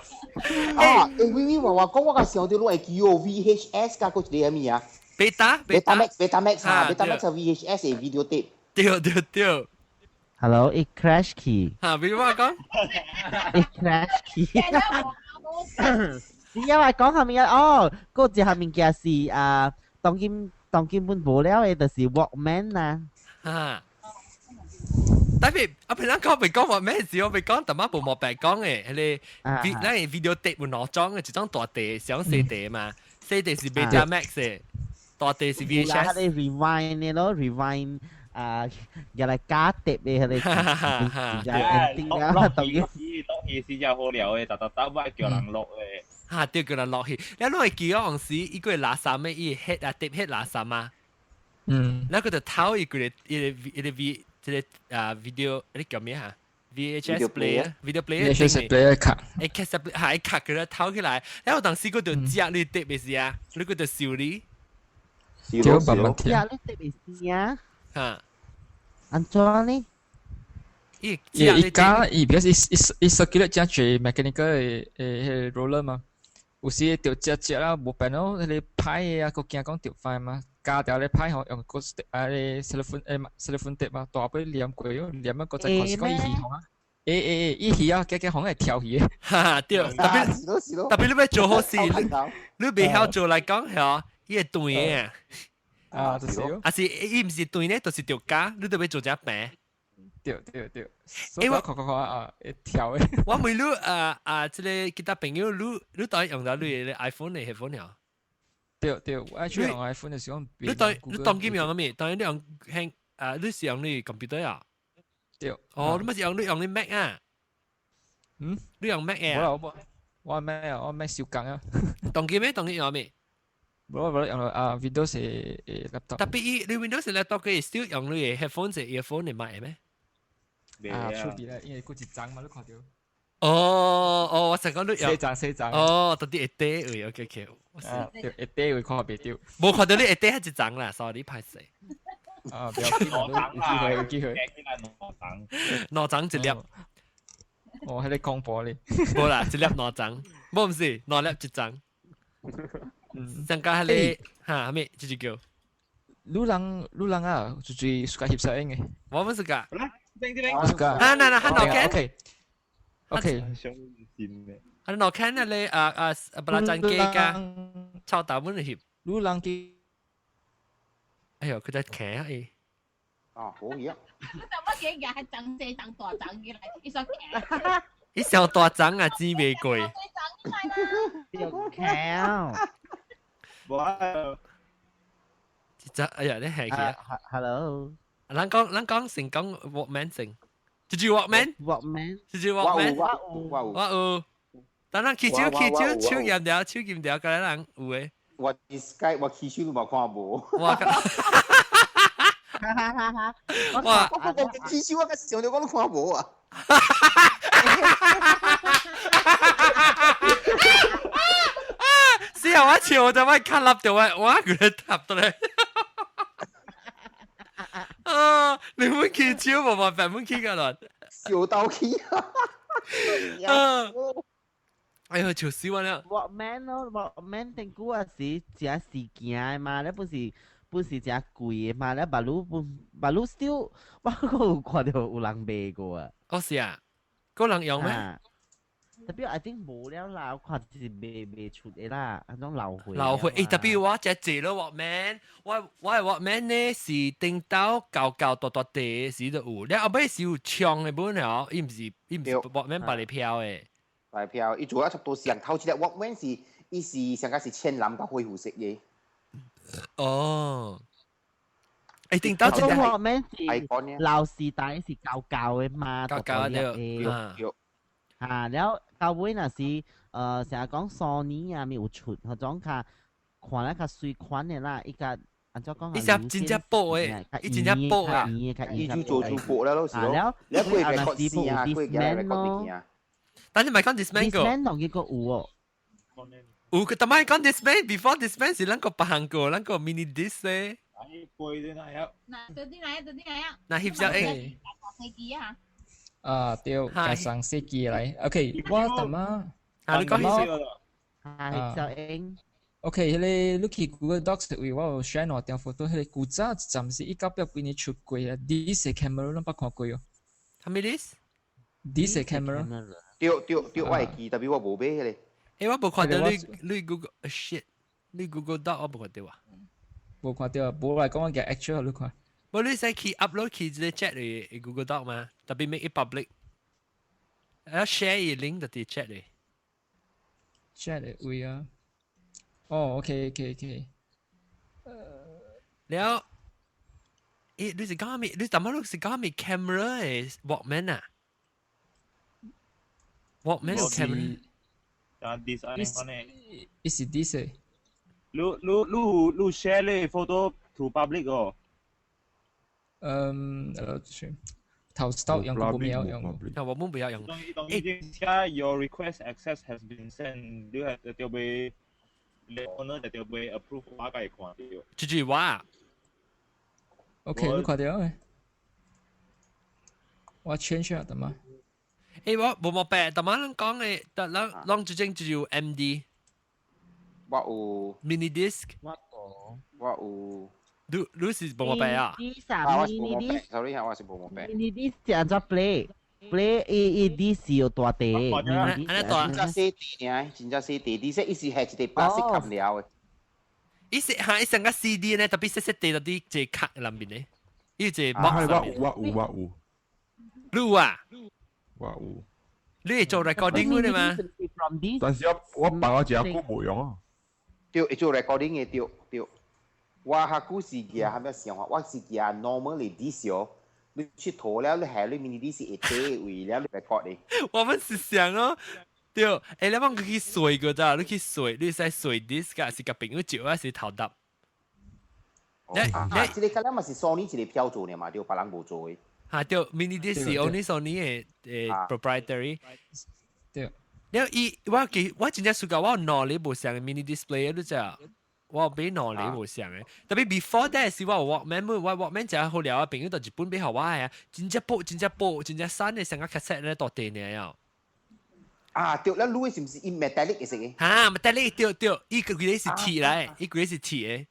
[SPEAKER 2] 啊，欸，微微話話講，我個想到攏會記哦，VHS 加個一個咩啊
[SPEAKER 1] ？Beta
[SPEAKER 2] Betamax Betamax 啊，Betamax 係 VHS 嘅 video tape。
[SPEAKER 1] 對對對。
[SPEAKER 8] Hello，伊 crash 去。
[SPEAKER 1] 嚇，比如我講。
[SPEAKER 8] 伊 crash 去。是因為講下面哦，嗰隻下面嘅是啊，當今當今本無了的，就是 Walkman 啊。
[SPEAKER 1] 啊。特別啊，平常講未講話咩事，我未講，特媽無毛白講嘅，彼個，咱 video tape 有兩種嘅，一種大塊像細塊嘛，細塊是 Betamax 嘅，大塊是 VHS。
[SPEAKER 8] 彼個 rewind 的咯，rewind 啊，入來加碟的彼個，就 ending 啊，當然。
[SPEAKER 4] 落去是真好料的，逐逐逐擺叫人落的。
[SPEAKER 1] 哈，對，叫人落去。你攏會記得當時伊個垃圾咩？伊翕啊，碟翕垃圾啊。
[SPEAKER 6] 嗯。
[SPEAKER 1] 那個就偷伊個伊個伊個 V 這個啊 video，你叫咩啊？VHS player，video player。
[SPEAKER 6] VHS player 卡。
[SPEAKER 1] 欸，卡十係卡佢咧偷起來，然後當時佢就食你碟嘅時啊，你佢就修理。
[SPEAKER 6] 對，慢慢聽。
[SPEAKER 8] 食你碟嘅時啊？
[SPEAKER 1] 嚇。
[SPEAKER 8] 按怎呢？
[SPEAKER 1] 伊
[SPEAKER 6] 伊加伊 because 伊伊 circulate 真濟 mechanical 的的 roller 嘛，有時著食食啦，無變咯，彼个歹的啊，閣驚講著歹嘛，加條咧歹吼，用個啊个 cellophane tape 嘛，大尾黏過咯，黏啊，閣再看是講伊魚紅啊，欸欸欸，伊魚啊，加加紅會跳魚的，
[SPEAKER 1] 哈哈，對，特別特別你欲做好事，你袂曉做來講吼，伊會斷的
[SPEAKER 6] 啊，就是咯，
[SPEAKER 1] 啊是伊毋是斷咧，就是著加，你都欲做只平。
[SPEAKER 6] 對對對，欸我看看看啊，會跳的。
[SPEAKER 1] 我問你啊啊，這个其他朋友，你你當用到你的 iPhone 的 headphone 了？
[SPEAKER 6] 對對，我愛用 iPhone 的時候，
[SPEAKER 1] 你當你當機用啥物？當你用輕啊，你是用你 computer 啊？
[SPEAKER 6] 對。
[SPEAKER 1] 哦，你毋是用你用你 Mac 啊？
[SPEAKER 6] 嗯？
[SPEAKER 1] 你用 Mac 啊？
[SPEAKER 6] 我我 Mac 啊，我 Mac 小工啊。
[SPEAKER 1] 當機咩？當機用啥物？
[SPEAKER 6] 無無用啊 Windows 的 laptop。
[SPEAKER 1] 特別伊你 Windows laptop 佢 still 用你的 headphone 是 earphone 的買咩？
[SPEAKER 6] 啊，出邊啦，因為閣一層嘛，你看著。
[SPEAKER 1] 哦哦，我想講你
[SPEAKER 6] 四層四層。
[SPEAKER 1] 哦，到底會底位，OK OK。
[SPEAKER 6] 啊，對，會底位看袂著。
[SPEAKER 1] 無看到你會底彼一層啦，sorry，歹勢。
[SPEAKER 6] 啊，不要緊，有機會，有機會。
[SPEAKER 1] 兩層一粒。
[SPEAKER 6] 哦，彼個恐怖咧。
[SPEAKER 1] 無啦，一粒兩層，無毋是兩粒一層。增加彼个哈，啥物？這就叫。
[SPEAKER 6] 女人女人啊，就是 suka 翕攝影的。
[SPEAKER 1] 我毋 suka。
[SPEAKER 6] 啊，
[SPEAKER 1] 那那，漢腦
[SPEAKER 6] OK OK。
[SPEAKER 1] 啊，腦看那咧啊啊，布拉贊機加超大本翕。
[SPEAKER 6] 女人機。
[SPEAKER 1] 哎喲，佢在騎啊！伊。
[SPEAKER 2] 啊，可以啊。
[SPEAKER 9] 我就乜嘢嘢係層細層大層嘅嚟，伊說騎。
[SPEAKER 1] 伊上大層啊，錢袂貴。
[SPEAKER 8] 有騎啊！
[SPEAKER 4] 無啊。
[SPEAKER 1] 這哎呀，你係去啊
[SPEAKER 8] ？Hello。
[SPEAKER 1] 咱講咱講先講 Walkman 先，就是 Walkman。
[SPEAKER 8] Walkman。
[SPEAKER 1] 就是 Walkman。
[SPEAKER 2] 我有，我有，
[SPEAKER 1] 我有。等咱起手起手手驗掉，手驗掉，敢人有的。
[SPEAKER 2] 我 Skype 我起手都無看無。
[SPEAKER 1] 我。
[SPEAKER 2] 哇！我我起手我甲想著我攏看無啊。
[SPEAKER 1] 是啊，我笑就我卡笠著我，我佢咧揼到咧。啊！你們起手無辦法，們起個啦。
[SPEAKER 2] 笑到起
[SPEAKER 1] 啊！哎呦，笑死我了。
[SPEAKER 8] Walkman 咯，Walkman 頂久啊是誠時件的嘛，咧本是本是誠貴的嘛，咧馬路本馬路 still 我閣有看著有人賣過啊。
[SPEAKER 1] 哦是啊，閣人用咩？
[SPEAKER 8] 特別 I think 無了啦，我看是賣賣出的啦，按怎老貨。
[SPEAKER 1] 老貨，欸，特別我這濟咯 Walkman，我我的 Walkman 呢是頂到厚厚大大塊時就有，了後尾是有長的本了，伊毋是伊毋是 Walkman 白嚟飄的。
[SPEAKER 2] 白飄，伊做啊差不多上頭一個 Walkman 是，伊是上個是淺藍佮灰灰色的。
[SPEAKER 1] 哦，欸，頂到一個
[SPEAKER 8] Walkman 是老時代是厚厚的嘛，
[SPEAKER 1] 厚厚的對。
[SPEAKER 8] 啊，了到尾若是，成日講 Sony 啊，咪有出，彼種較看咧較媠款的啦，伊較按怎講啊？
[SPEAKER 1] 伊只真正薄的，伊真正薄啊！
[SPEAKER 2] 伊就做做薄了咯，是咯。了過來確線啊，過來確物件。
[SPEAKER 1] 但是毋係講 Discman 個。
[SPEAKER 8] Discman 當佢個有哦。
[SPEAKER 1] 有個，但係講 Discman，before Discman 是咱個別項個，咱個 mini disc 咧。
[SPEAKER 4] 貴啲哪有？
[SPEAKER 9] 嗱，到底哪樣？到底哪樣？
[SPEAKER 1] 那翕相誒。
[SPEAKER 9] 飛機啊！
[SPEAKER 6] 啊，對，加上設計來。OK，我淡仔，
[SPEAKER 1] 啊，你講
[SPEAKER 6] 翕
[SPEAKER 8] 啊，翕相影。
[SPEAKER 6] OK，彼个你去 Google Docs 位，我有 share 兩張 photo，彼个古早暫時1989年出過啊，this camera 攏捌看過哦。
[SPEAKER 1] 啥物 this？
[SPEAKER 6] This camera。
[SPEAKER 2] 對對對，我會記，特別我無買彼个。
[SPEAKER 1] 欸，我無看著你你 Google shit，你 Google Doc 我無看著啊。
[SPEAKER 6] 無看著啊，無來講我舉 actual 予你看。
[SPEAKER 1] 無你使去 upload 去這個 chat 裡 Google Doc 嘛？特別 make it public。啊，share 伊 link 就佇 chat 裡。
[SPEAKER 6] chat 的位啊。哦，OK OK OK。
[SPEAKER 1] 了，欸，你是講啥物？你淡仔你是講啥物 camera 的 Walkman 啊？Walkman 有 camera。
[SPEAKER 4] 啊，this 按呢款呢？
[SPEAKER 6] 伊是 this 的。
[SPEAKER 4] 你你你你 share 你 photo to public 哦？
[SPEAKER 6] 嗯，頭 stop 用過冇用。
[SPEAKER 1] 我們不要用。
[SPEAKER 4] 欸，寫 your request access has been sent，你係就被你 owner 就被 approve 我才會看著。
[SPEAKER 1] 就是我。
[SPEAKER 6] OK，你看著未？我 change 啊，得嗎？
[SPEAKER 1] 欸，我無毛病，但係咱講嘅，但咱攏最正就有 MD。
[SPEAKER 2] 我有
[SPEAKER 1] mini disc。
[SPEAKER 8] 我
[SPEAKER 2] 我有。
[SPEAKER 1] 你你是無毛病啊？
[SPEAKER 2] 啊，我是無毛病，sorry 我是無毛病。
[SPEAKER 8] mini disc 是按怎 play？play 伊伊 disc 是有大地，
[SPEAKER 2] 真正細地爾，真正細地，而且伊是係一個 plastic 冚了的。
[SPEAKER 1] 伊是嚇，伊成個 CD 呢，特別細細地嗰啲一個卡內面的，伊一個 box
[SPEAKER 5] 我有我有我有。
[SPEAKER 1] 你有啊？
[SPEAKER 5] 我有。
[SPEAKER 1] 你會做 recording 的嗎？
[SPEAKER 5] 但是我我放我一下久無用啊。
[SPEAKER 2] 對，會做 recording 的對對。我較久是寄蝦米想法，我是寄 normally disc 哦。你佚佗了，你下你 mini disc 會底位了，你 record 的。
[SPEAKER 1] 我們是想哦，對，欸，你幫佢去洗過咋？你去洗，你使洗 disc 啊？是共朋友借啊？是偷搭？
[SPEAKER 2] 你你這個敢若嘛是 Sony 一個票做的嘛？對，別人無做的。
[SPEAKER 1] 嚇對，mini disc 是 only Sony 的誒 proprietary。
[SPEAKER 6] 對。
[SPEAKER 1] 了伊我記我真正暑假我有兩個無相的 mini display 你知啊？我有買兩個無相的，特別 before that 是我有 Walkman，我 Walkman 真好料啊，朋友到日本買予我的啊，真正薄真正薄真正新的成個 cassette 咧大地呢啊。
[SPEAKER 2] 啊對，咱錄的是毋是伊 metallic 的色的？
[SPEAKER 1] 哈，metallic 對對，伊個規個是鐵來，伊規個是鐵的。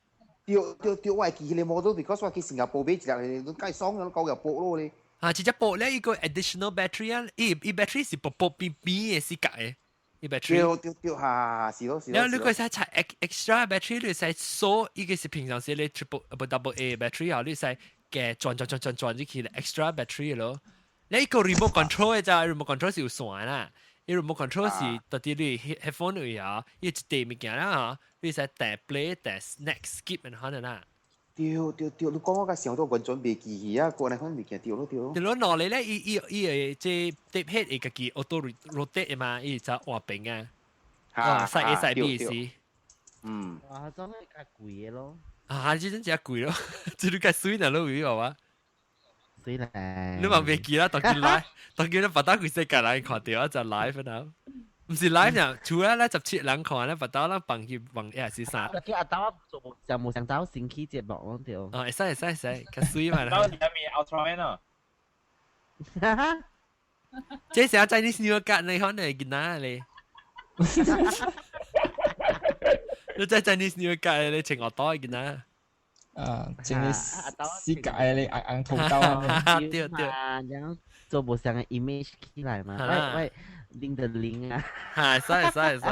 [SPEAKER 2] 對對對，我會記彼個 model，because 我去新加坡買一粒，你介爽，攏夠入薄咯咧。
[SPEAKER 1] 啊，這隻薄咧，伊個 additional battery 啊，伊伊 battery 是薄薄扁扁的，是角的，伊 battery。
[SPEAKER 2] 對對對，哈，是咯是咯。
[SPEAKER 1] 然後你個使插 extra battery，你使鎖，伊個是平常時咧 triple 不 double A battery 啊，你使嘅轉轉轉轉轉入去 extra battery 咯。你個 remote control 的咋，remote control 是有線啦，伊 remote control 是到底你 headphone 位啊，伊一塊物件啦，你使按 play、按 next、skip 咁樣啦。
[SPEAKER 2] 對對對，你講我較想到完全袂記起啊，過來款物件對咯對咯。
[SPEAKER 1] 對咯，兩個咧，伊伊伊會這 tape head 會家己 auto rotate 的嘛，伊就換邊啊。啊，side A side B 是。
[SPEAKER 2] 嗯。
[SPEAKER 8] 哇，真係較貴的咯。
[SPEAKER 1] 啊，這真正貴咯，這你較水哪落有啊？
[SPEAKER 8] 水咧。
[SPEAKER 1] 你嘛袂記啦，當今來，當今咧巴打規世界人看著啊，就 live 啦。毋是 live 呢，除了咧17人看咧，巴打咱放去網頁是啥？
[SPEAKER 8] 叫阿豆做就無想走先去節目咯對。
[SPEAKER 1] 哦，會使會使會使，較水嘛。
[SPEAKER 4] 到你係咪 Ultraman 啊？
[SPEAKER 1] 這是在你 New York 你可能囡仔咧。你在 Chinese New Year 你穿學袋囡仔。
[SPEAKER 6] 啊，真係世界你硬硬頭刀啊！
[SPEAKER 1] 對對。
[SPEAKER 8] 然後做無相嘅 image 起來嘛，喂喂，零的零啊。
[SPEAKER 1] 係，使使使。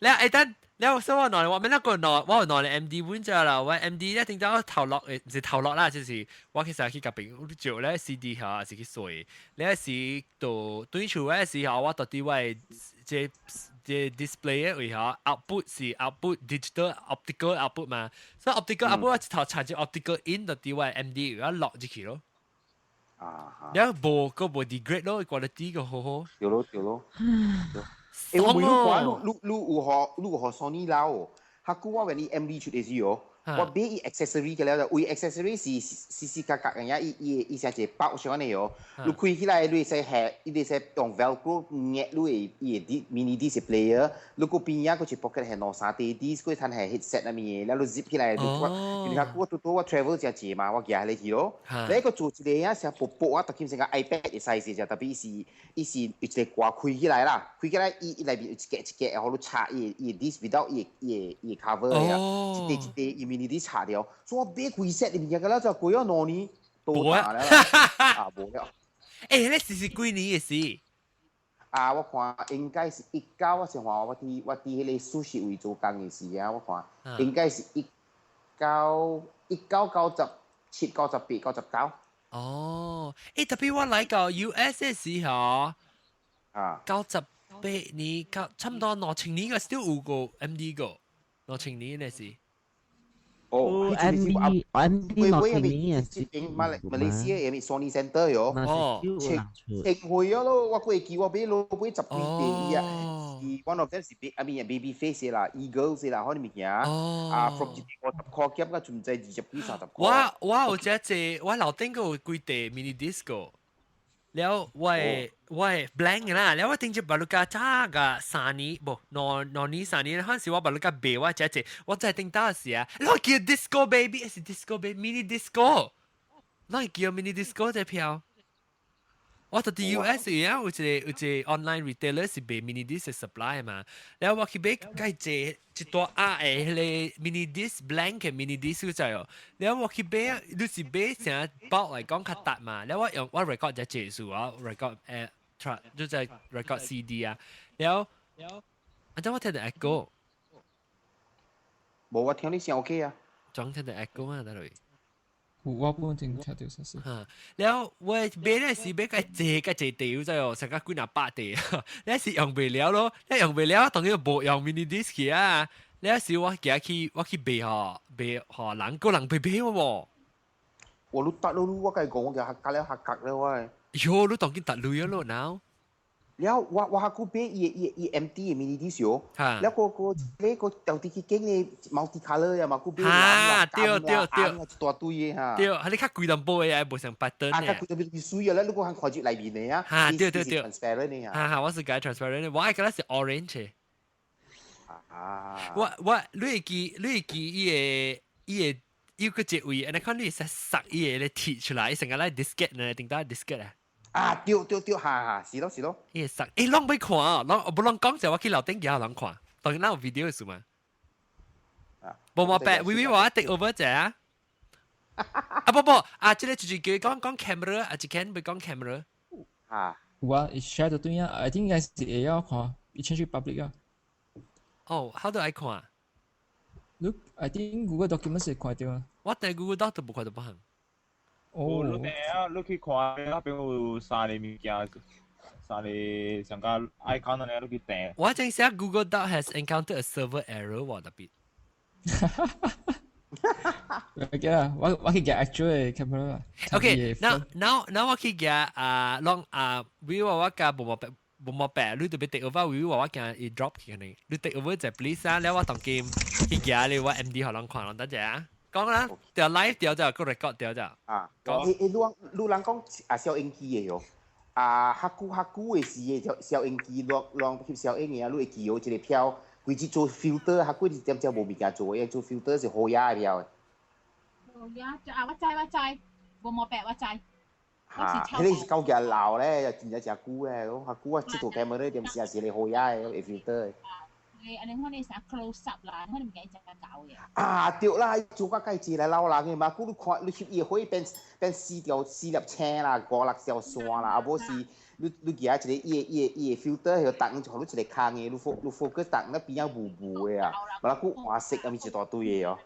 [SPEAKER 1] 你誒等，你所以我來我免那個來，我有兩個 MD 本啫啦，我 MD 一定到頭落誒，毋是頭落啦，就是我其實去共朋友借咧 CD 嚇，還是去洗。你是到對厝嘅時候，我到底我這這 display 嘅位嚇，output 是 output digital optical output 嘛，所以 optical output 我一頭插住 optical in 到底我 MD 有落入去咯。
[SPEAKER 2] 啊，
[SPEAKER 1] 你無個無 degrade 咯，quality 個好好。
[SPEAKER 2] 對咯對咯。欸，我問你看，你你你有予你有予 Sony 鬧？較久我問你 MD 出的時候，我買伊 accessory 嘅了，為 accessory 是絲絲角角嘅呀，伊伊伊成一個包上呢哦。你開起來，你會使下，伊會使用 Velcro 壓你的伊的 mini disc player。你個邊仔閣一 pocket 係兩三塊 disc，閣通係 headset 啊物嘅，了你 zip 起來，你因為較久我拄拄我 travel 誠濟嘛，我寄彼個去咯。你個做一個啊，成薄薄啊，特兼成個 iPad 的 size 只，特別是伊是有一個蓋開起來啦，開起來伊伊內面有一格一格，予你插伊伊 disc without 伊伊伊 cover 的啊，一塊一塊伊 mini disc 插掉，所以我買規 set 物件，個了就過咗2年，都打了，啊無了。
[SPEAKER 1] 欸，你是是幾年的事？
[SPEAKER 2] 啊，我看應該是一九，我想看我佇我佇彼個實習位做工的時啊，我看應該是1997、98、99。
[SPEAKER 1] 哦，欸，特別我來到 US 的時候，
[SPEAKER 2] 啊，98
[SPEAKER 1] 年，九差不多2000年個 still 有個 MD 個，兩千年那時。
[SPEAKER 2] 哦
[SPEAKER 8] ，MD MD 兩千年
[SPEAKER 2] 是馬來馬來西亞有 Sony Center 喲，
[SPEAKER 1] 哦，
[SPEAKER 2] 千千歲咗咯，我過記我買攞買十幾塊啊，是 one of them 是 I mean baby face 啦，Eagles 啦，可能物件，啊，from 一50塊減到剩在20幾30塊。
[SPEAKER 1] 我我有這隻，我樓頂個有幾塊 mini disc 個。了我的我的 blank 啦，了我頂隻巴魯加早個3年，無兩年3年，嗰陣時我巴魯加賣我這隻，我在頂當時啊，我叫 disco baby，是 disco baby mini disco，我叫 mini disco 這票。我到啲 US 啊，有一個 online retailer 是賣 mini disc supply 嘛，然後我去買蓋濟一大盒的彼个 mini disc blank 的 mini disc 就哦，然後我去買啊，你是買成包來講較值嘛，然後我用我 record 只技術啊，record 就在 record CD 啊，然後啊，陣我聽到 echo，
[SPEAKER 2] 無我聽你聲 OK 啊，
[SPEAKER 1] 裝聽到 echo 啊，得類。
[SPEAKER 6] 我本正聽到實是。
[SPEAKER 1] 嚇，然後我買咧是買個濟個濟條仔哦，成個幾若百條，你是用袂了咯，你用袂了，當然無用 mini disc 去啊。你是我行去我去賣吼，賣吼人個人買買我喎。
[SPEAKER 2] 我你得咯，我甲你講，我叫客家了客格了我。
[SPEAKER 1] 喲，你當緊得鐳咯，now。
[SPEAKER 2] 了我較久買伊 MD 的 mini disc 哦，了個你個到底去揀的 multi color 啊嘛，久買藍
[SPEAKER 1] 對對對，
[SPEAKER 2] 一大堆的哈。
[SPEAKER 1] 對，係你較貴淡薄的，無像 pattern
[SPEAKER 2] 啊，較貴淡薄水啊，咧你個看看住內面的啊。
[SPEAKER 1] 哈，對對對。
[SPEAKER 2] transparent 的啊。
[SPEAKER 1] 哈哈，我是改 transparent，我愛覺得是 orange。
[SPEAKER 2] 啊。
[SPEAKER 1] 我你會記伊個有個一位，你看你會使塞伊個咧貼出來，成個來 disket 呢，頂到 disket 啊。
[SPEAKER 2] 啊，對對對，哈哈，是咯是咯。
[SPEAKER 1] 伊會塞，欸，攏欲看，攏無攏講就我去樓頂舉人看，當然咱有 video 是嘛。
[SPEAKER 2] 啊，
[SPEAKER 1] 無無白，微微我 take over 者啊。啊不不，啊，這个就是叫講講 camera，啊，一間欲講 camera。
[SPEAKER 2] 啊。
[SPEAKER 6] 有啊，伊 share 就對啊，I think 應該是會曉看，伊 change public 啊。
[SPEAKER 1] 哦，how do I 看
[SPEAKER 6] ？Look, I think Google Documents 會看到啊。
[SPEAKER 1] 我佇 Google Doc 都無看到別項。
[SPEAKER 6] 哦，
[SPEAKER 4] 你啊，你去看那邊有三個物件，三個上個 icon 咧，你去訂。
[SPEAKER 1] 我正寫 Google Doc has encountered a server error 喎，特別。
[SPEAKER 6] OK 啦，我去 get actual 的 camera。
[SPEAKER 1] Okay, now 我去 get 啊，攏啊，比如話我共無無白無無白，你特別 take over，比如話我驚伊 drop 去呢，你 take over 就 please 啊，了我當今去 get 你我 MD 予人看，等陣啊。講啦，條 live 掉就個 record 掉就。
[SPEAKER 2] 啊，講欸，你人講啊，攝影機的喲，啊，較久較久的時的攝影機，攏攏翕攝影的啊，你會記哦，一個票，規隻做 filter，較久是點只無物件做的，做 filter 是好野的票的。
[SPEAKER 9] 好野，啊，我知我知，無毛病我知。
[SPEAKER 2] 哈，彼个是夠極老咧，真正誠久咧，較久我這套 camera 點時是個好野的，會 filter 的。
[SPEAKER 9] 你安尼看你啥 close up 啦，我唔記得搞嘅。
[SPEAKER 2] 啊，對啦，做甲介濟來老人的嘛，久你看你翕伊火變變四條四粒星啦，五六條線啦，啊無是你舉一個伊個 filter 彼重，就予你一個空的，你 focus 重那邊仔霧霧的啊，無啦久換色啊，咪一大堆的哦。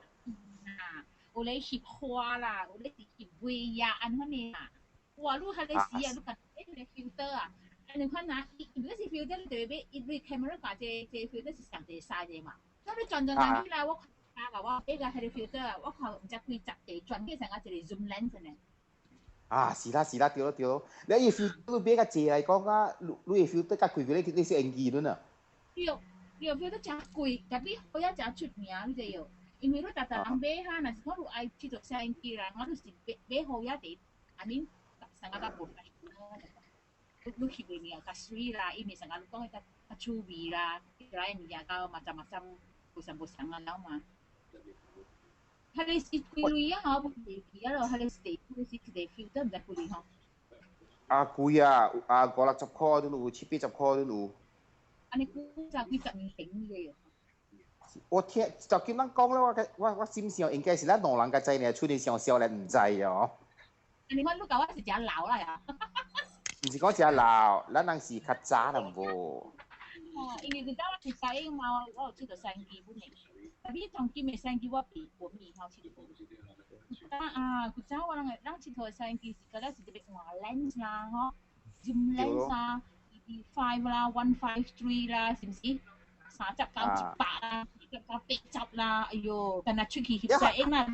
[SPEAKER 9] 啊，有咧翕花啦，有咧翕尾啊，按款的啊。哇，你彼个時啊，你共彼個 filter 啊。你看啊，伊如果是 filter，你就會買，伊你 camera 共這 filter 是上濟 size 的嘛。所以你轉轉轉起來，我看啊，我買個彼個 filter，我看毋知幾十個轉起成個一個 zoom lens 呢。
[SPEAKER 2] 啊，是啦是啦，對咯對咯。你伊 filter 你買較濟來講啊，你 filter 較貴過你你攝影機輪啊。
[SPEAKER 9] 對，對，filter 誠貴，特別好也誠出名，你知無？因為你逐逐人買哈，若是講你愛去做攝影機啦，我就是買買好也佇，I mean 成個較無。你翕的物件較媠啦，伊毋是成個你講的較較趣味啦，來物件較嘛雜嘛雜無相無相啊了嘛。彼个是幾鐳啊？吼，無記記啊咯，彼个是彼个是一個 filter 毋知幾鐳吼。
[SPEAKER 2] 啊貴啊，啊五六十箍都有，七八十箍都有。
[SPEAKER 9] 按呢幾十幾十年前的。
[SPEAKER 2] 我聽就見咱講咧，我心想應該是咱兩人較知呢，出年上少年毋知哦。
[SPEAKER 9] 你看你共我是誠老啦呀？
[SPEAKER 2] 毋是講誠老，咱人是較早啦無。
[SPEAKER 9] 哦，因為古早我是攝影嘛，我有佚佗攝影機本的。但你當今的攝影機我比本面好佚佗。啊，古早我人的咱佚佗的攝影機是敢若是特別換 lens 啦，吼，zoom lens 啊，ED5 啦，153啦，是毋是？30到100啦，40到80啦，哎喲，等下出去翕攝影啦。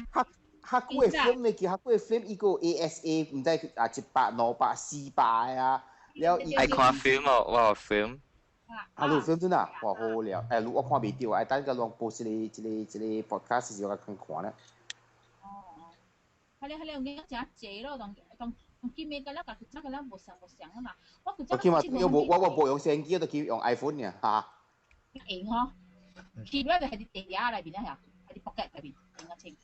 [SPEAKER 2] 較久的 film 咧，叫較久的 film，伊個 ASA 毋知啊100、200、400啊，了伊
[SPEAKER 7] 愛看 film 哦，我有 film。
[SPEAKER 2] 啊，你有 film 真啊？哇，好好了，欸，我看袂著，愛等個攏 post 這個 podcast 時我較看咧。
[SPEAKER 9] 哦，彼個有影誠濟咯，當當當今的甲咱家己早甲咱無相無相啊嘛。我古早
[SPEAKER 2] 我起碼我無我無用攝影機，我都去用 iPhone 爾，哈。
[SPEAKER 9] 會吼，翕了就佇佇地底內面啊，佇 pocket 內面，用較清。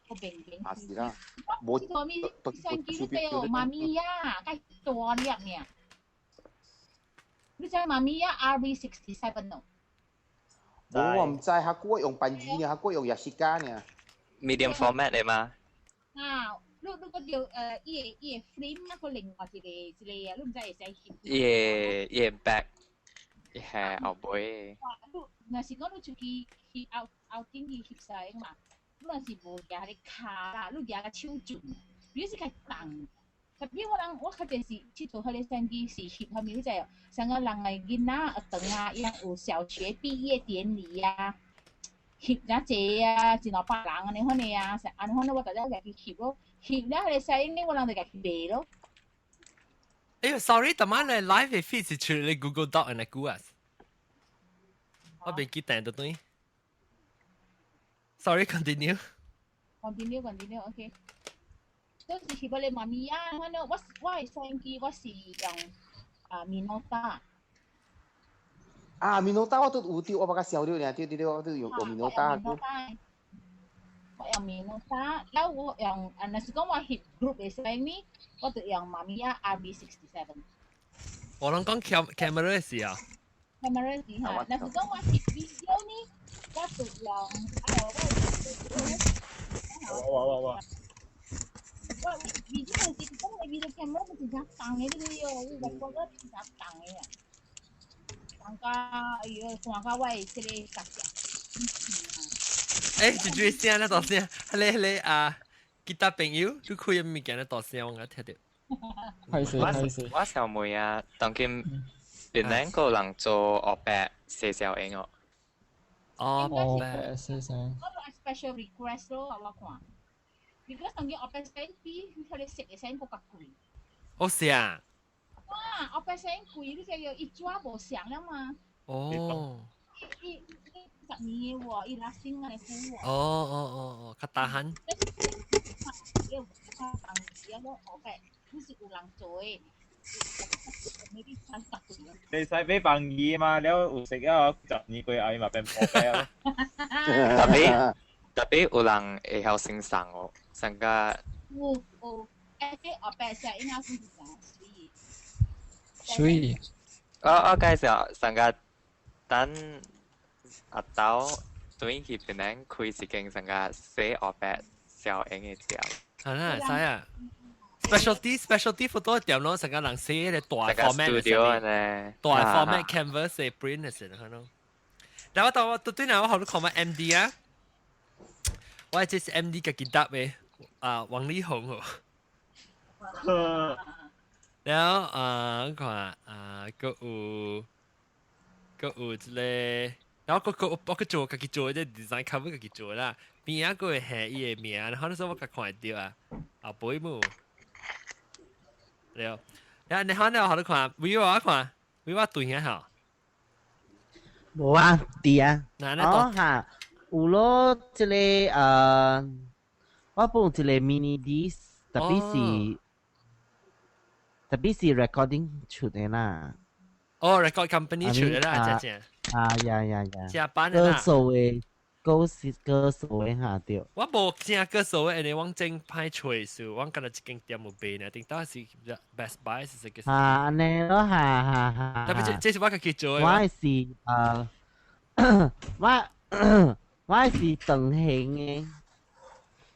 [SPEAKER 9] 個平平。
[SPEAKER 2] 啊是啦，無
[SPEAKER 9] 這個咪相機你對哦，媽咪呀，介大粒呢。你知 Mamiya RB67 咯？
[SPEAKER 2] 無我毋知，下久我用番字呢，下久用 Yashica 呢。
[SPEAKER 7] Medium format 嚟嘛？
[SPEAKER 9] 啊，你個叫伊個 frame 那個另外一個啊，你毋知會使翕。
[SPEAKER 7] 伊個 back 係後尾。
[SPEAKER 9] 你若是講你出去去後後頂去翕攝嘛，你若是無舉個跤啦，你舉個手準，你是較重。特別我人我較濟是佚佗彼個相機是翕啥物，你知哦？像個人的囡仔學堂啊，伊有小學畢業典禮啊，翕遮濟啊，一兩百人按呢款的啊，按呢款我逐日家己翕咯，翕了彼個攝影呢，我人就家己賣咯。
[SPEAKER 1] 哎呦，sorry，逐晚你 live 嘅 feed 是出你 Google Doc 嚟估啊？我未記得到對。Sorry，continue。
[SPEAKER 9] Continue，continue，OK。都是翕彼個媽咪啊，反正我的相機我是用啊 Minolta。
[SPEAKER 2] 啊，Minolta 我都有對，我捌甲燒了爾，對對對，我都用 Minolta。
[SPEAKER 9] 我用 Minolta，了我用啊，若是講我翕 group 的攝影呢，我就用 Mamiya RB67。
[SPEAKER 1] 我攏講 camera 是啊。
[SPEAKER 9] Camera 是哈，若是講我翕 video 呢，我就用哎呦我。
[SPEAKER 4] 哇哇哇！
[SPEAKER 9] 我 video 是講的 video camera 不是真重的，你知哦，我覺得真重的啊，重甲哎呦，看甲我的這個角色。
[SPEAKER 1] 欸，一句聲咧大聲，彼個彼個啊，其他朋友，你開物件咧大聲，我聽著。
[SPEAKER 6] 歹勢歹勢。
[SPEAKER 7] 我想問啊，當今檳榔個人做黑白洗攝影哦？
[SPEAKER 1] 哦，
[SPEAKER 6] 黑白洗攝影。
[SPEAKER 9] 我 special request 咯，我看。如果當今黑白攝影比彼個色的攝影閣較貴。
[SPEAKER 1] 哦是啊。
[SPEAKER 9] 哇，黑白攝影貴，你知影伊紙無相了嘛？
[SPEAKER 1] 哦。
[SPEAKER 9] 伊伊10年的喎，伊拉新安尼好喎。
[SPEAKER 1] 哦哦哦哦，較大漢。
[SPEAKER 9] 伊有較當時啊，我黑白，你是有人做的。
[SPEAKER 4] 你使俾飯魚嘛？了有食啊，10年過後伊嘛變破白啊。
[SPEAKER 7] 特別特別有人會曉欣賞哦，上個。
[SPEAKER 9] 有有，欸，黑白攝應該是真媠。
[SPEAKER 6] 媠。
[SPEAKER 7] 我介紹上個等阿兜轉去檳榔開一間上個洗黑白攝影的店。
[SPEAKER 1] 係啦，會使啊。Specialty specialty photo 店咯，成個人寫個大 format
[SPEAKER 7] 嘅呢，
[SPEAKER 1] 大 format canvas 嘅 print 嘅時候咯。但我到我對對我好多看嘛 MD 啊，我這是 MD 家己搭的啊，王力宏哦。然後啊，我看啊，閣有閣有這個，然後閣閣我閣做家己做這 design cover 家己做啦，邊仔閣會下伊的名，然後那時候我較看會著啊，後背姆。對，然後你看你好你看，威我看，威我對下吼。
[SPEAKER 8] 無啊，佇啊。
[SPEAKER 1] 哦
[SPEAKER 8] 哈，有咯，這個我本一個 mini disc，特別是 recording 出的啦。
[SPEAKER 1] 哦，record company 出的啦，正正。
[SPEAKER 8] 啊呀呀呀！
[SPEAKER 1] 正版的啦。
[SPEAKER 8] 歌手的歌是歌手的哈對。
[SPEAKER 1] 我無正歌手的，因為我正歹揣數，我敢若一間店有賣呢，頂當是 Best Buy 是這個。
[SPEAKER 8] 啊，按呢咯，哈哈哈。
[SPEAKER 1] 特別這是我家己做的。
[SPEAKER 8] 我是長形的。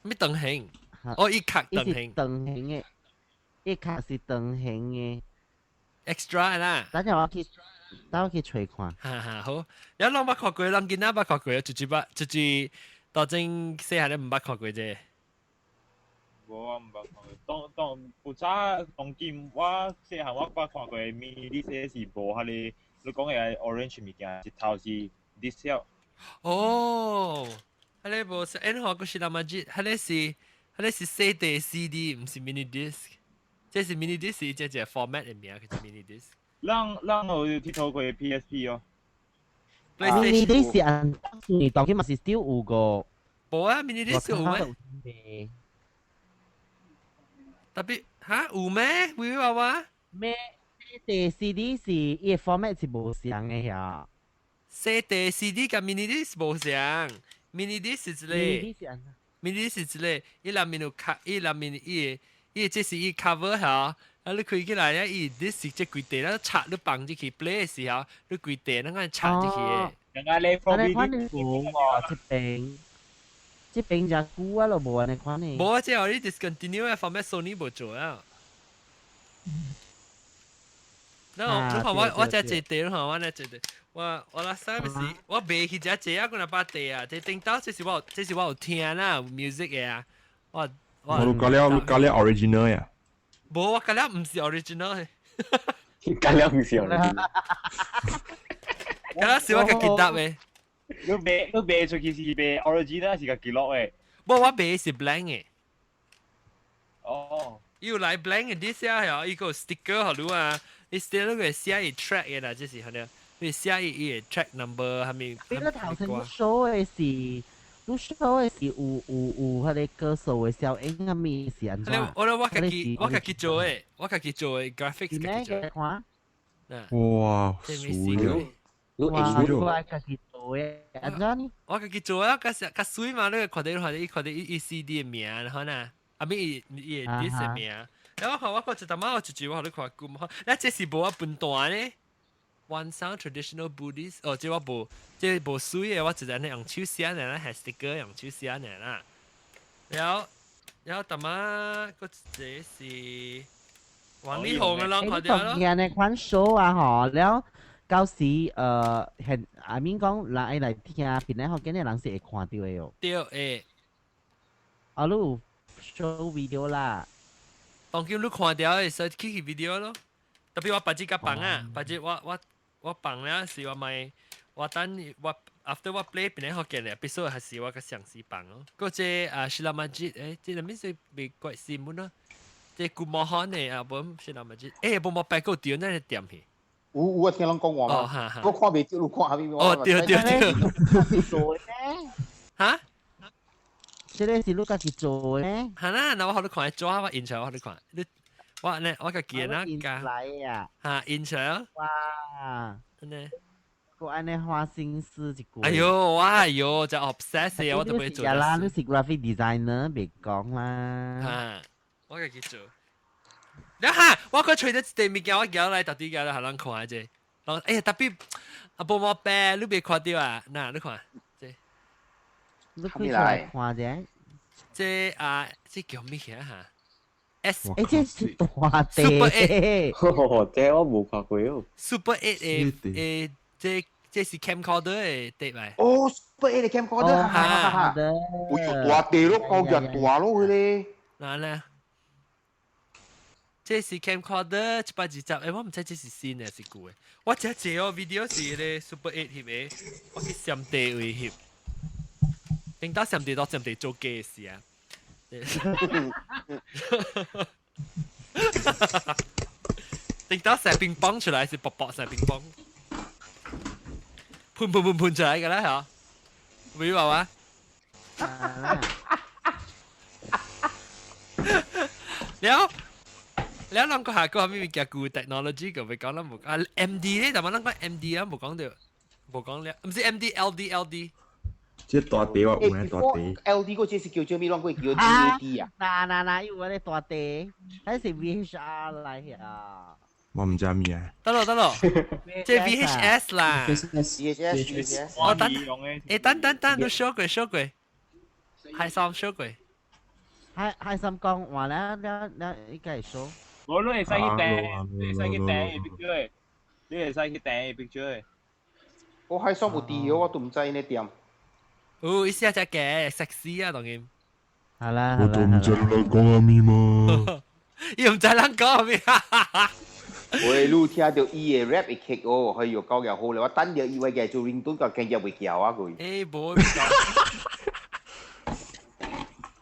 [SPEAKER 1] 咩長形？哦，伊卡長形。
[SPEAKER 8] 長形的，伊卡是長形的。
[SPEAKER 1] Extra 啦。
[SPEAKER 8] 等陣我去，等我去揣看。
[SPEAKER 1] 哈哈，好。有攏捌看過，人囡仔捌看過，就是捌，就是當真細漢咧毋捌看過這。
[SPEAKER 4] 無我毋捌看過，當當古早當今我細漢我捌看過 mini disc 是無彼個，你講的 orange 物件，一頭是 disc。
[SPEAKER 1] 哦，彼個無是，因何個是那麼熱，彼個是細地 CD，毋是 mini disc。這是 mini disc 是這隻 format 的名，叫做 mini disc。
[SPEAKER 4] 咱咱有佚佗過 PSP 哦。
[SPEAKER 8] mini disc 是按當當今嘛是 still 有個。
[SPEAKER 1] 無啊，mini disc 有咩？特別哈有咩？會話話？
[SPEAKER 8] 咩？細地 CD 是伊個 format 是無相的呀。
[SPEAKER 1] 細地 CD 佮 mini disc 無相，mini disc 是一個。
[SPEAKER 8] mini disc 是按。
[SPEAKER 1] Mini disc 是一个，伊內面有卡，伊內面伊個伊這是伊 cover 嚇，啊你開起來啊，伊 disc 是這規地，咱插你放入去 play 的時候，你規地咱按插入去的。
[SPEAKER 4] 人家你
[SPEAKER 8] 安尼款的無喎，這邊這邊就久啊，咯無按呢款的。
[SPEAKER 1] 無啊，這後你 discontinue 的方面 Sony 無做啊。那我你看我我這這地，你看我呢這地，我我那啥物事，我賣去這這啊，幾若百地啊，這頂到這是我這是我有聽啦 music 的啊，我
[SPEAKER 5] 我都搞了搞了 original 呀。
[SPEAKER 1] 無，我搞了毋是 original 的。
[SPEAKER 3] 搞了毋是 original。
[SPEAKER 1] 搞了是我家己搭的。
[SPEAKER 4] 你賣你賣出去是賣 original 是家己錄的？
[SPEAKER 1] 無，我賣是 blank 的。
[SPEAKER 4] 哦。
[SPEAKER 1] 伊有來 blank 的 disc 啊，伊個 sticker 予你啊。你寫那個寫伊 track 的啦，就是可能你寫伊伊的 track number 係咪？
[SPEAKER 8] 你個頭先 show 的是，你 show 的是有有有彼個歌手的效應啊，咪是按怎？
[SPEAKER 1] 我我家己我家己做的，我家己做的 graphics 家己做。
[SPEAKER 5] 哇，水了！
[SPEAKER 8] 哇，我家己做的，按怎呢？
[SPEAKER 1] 我家己做啊，較較水嘛，你看到看到伊看到伊伊 CD 的名，然後呢，啊咪伊伊的 disc 的名。然後我看我看一淡仔，我一句我予你看久無？那這是無我分段咧。One Sound Traditional Buddhist，哦，這我無，這無水的，我直接按呢用手寫爾啦，還 sticker 用手寫爾啦。然後，然後淡仔閣一個是王力宏的，攏看著咯。
[SPEAKER 8] 聽那款 show 啊，吼，了到時現阿明講人愛來聽，邊個福建的人是會看著的哦。
[SPEAKER 1] 對，會。
[SPEAKER 8] 啊，你有 show video 啦？
[SPEAKER 1] 當今你看著會使去去 video 咯。特別我別日甲放啊，別日我我我放了是我買，我等我 after 我 play 邊個福建的，必須還是我較詳細放咯。閣這啊，希拉瑪吉，欸，這啥物是袂怪新聞咯？這古摩漢的啊，無希拉瑪吉，欸，無無白個掉那個店去。
[SPEAKER 2] 有有我聽人講話嘛，我看袂著，你看下面。
[SPEAKER 1] 哦，對對對。
[SPEAKER 8] 做的。
[SPEAKER 1] 哈？
[SPEAKER 8] 這個是你家己做的？
[SPEAKER 1] 係啦，那我予你看，紙我印出來，我予你看。你我呢，我家己那加。
[SPEAKER 8] 來啊！
[SPEAKER 1] 哈，印出來。
[SPEAKER 8] 哇！
[SPEAKER 1] 真的。
[SPEAKER 8] 閣按呢花心思一句。
[SPEAKER 1] 哎喲，我哎喲，就 obsess 我都袂做。
[SPEAKER 8] 啦，你是 graphic designer，別講啦。
[SPEAKER 1] 哈，我家己做。你哈，我閣揣著一塊物件，我寄來到底寄來予人看者。哎呀，特別啊，無毛病，你袂看著啊？吶，你看，這。
[SPEAKER 8] 你開出來看者。
[SPEAKER 1] 這啊，這叫咩嘢哈？S
[SPEAKER 8] 欸，這是大地。
[SPEAKER 1] Super 8。
[SPEAKER 3] 這我無看過哦。
[SPEAKER 1] Super 8的的，這這是 camcorder 的對來。
[SPEAKER 2] 哦，Super 8的 camcorder，哈哈哈！哎呦，大地咯，夠熱大咯，佢咧。
[SPEAKER 1] 哪咧？這是 camcorder 120，欸，我毋知這是新的還是舊的。我這這個 video 是咧 Super 8翕的，我去暹地位翕。頂到暹地到暹地做假事啊！頂到射乒乓出來是薄薄射乒乓，噴噴噴噴出來㗎啦嚇，會話嘛？了了，咱個下個咩物件舊 technology 個袂講，咱無啊 MD 咧，但係咱講 MD 啊，無講著，無講了，毋是 MD LD LD。
[SPEAKER 5] 這大地我有影大地。
[SPEAKER 2] L D 嗰這是叫做咩？攏過叫 D A D 啊？
[SPEAKER 8] 嗱嗱嗱，有我咧大地，還是 V H R 來啊？
[SPEAKER 5] 我毋知咩啊。
[SPEAKER 1] 得咯得咯，這 V H S 啦。
[SPEAKER 2] V H S V H S。
[SPEAKER 1] 哦等，欸等等等，你小過小過，海參小過。
[SPEAKER 8] 海海參講話咧，了了，應該會說。
[SPEAKER 4] 無你會使去訂，你會使去訂 picture，你會使去訂 picture。
[SPEAKER 2] 我海參有地我都毋知呢店。
[SPEAKER 1] 哦，意思係隻嘅 sexy 啊，當然。
[SPEAKER 8] 好啦，
[SPEAKER 5] 我都毋知你講啥物嘛。
[SPEAKER 1] 伊毋知人講咩。
[SPEAKER 2] 喂，你聽著伊的 rap 的曲哦，哎喲，夠又好咧！我等著伊位嘅做運動個更加會叫啊佢。
[SPEAKER 1] 欸，無。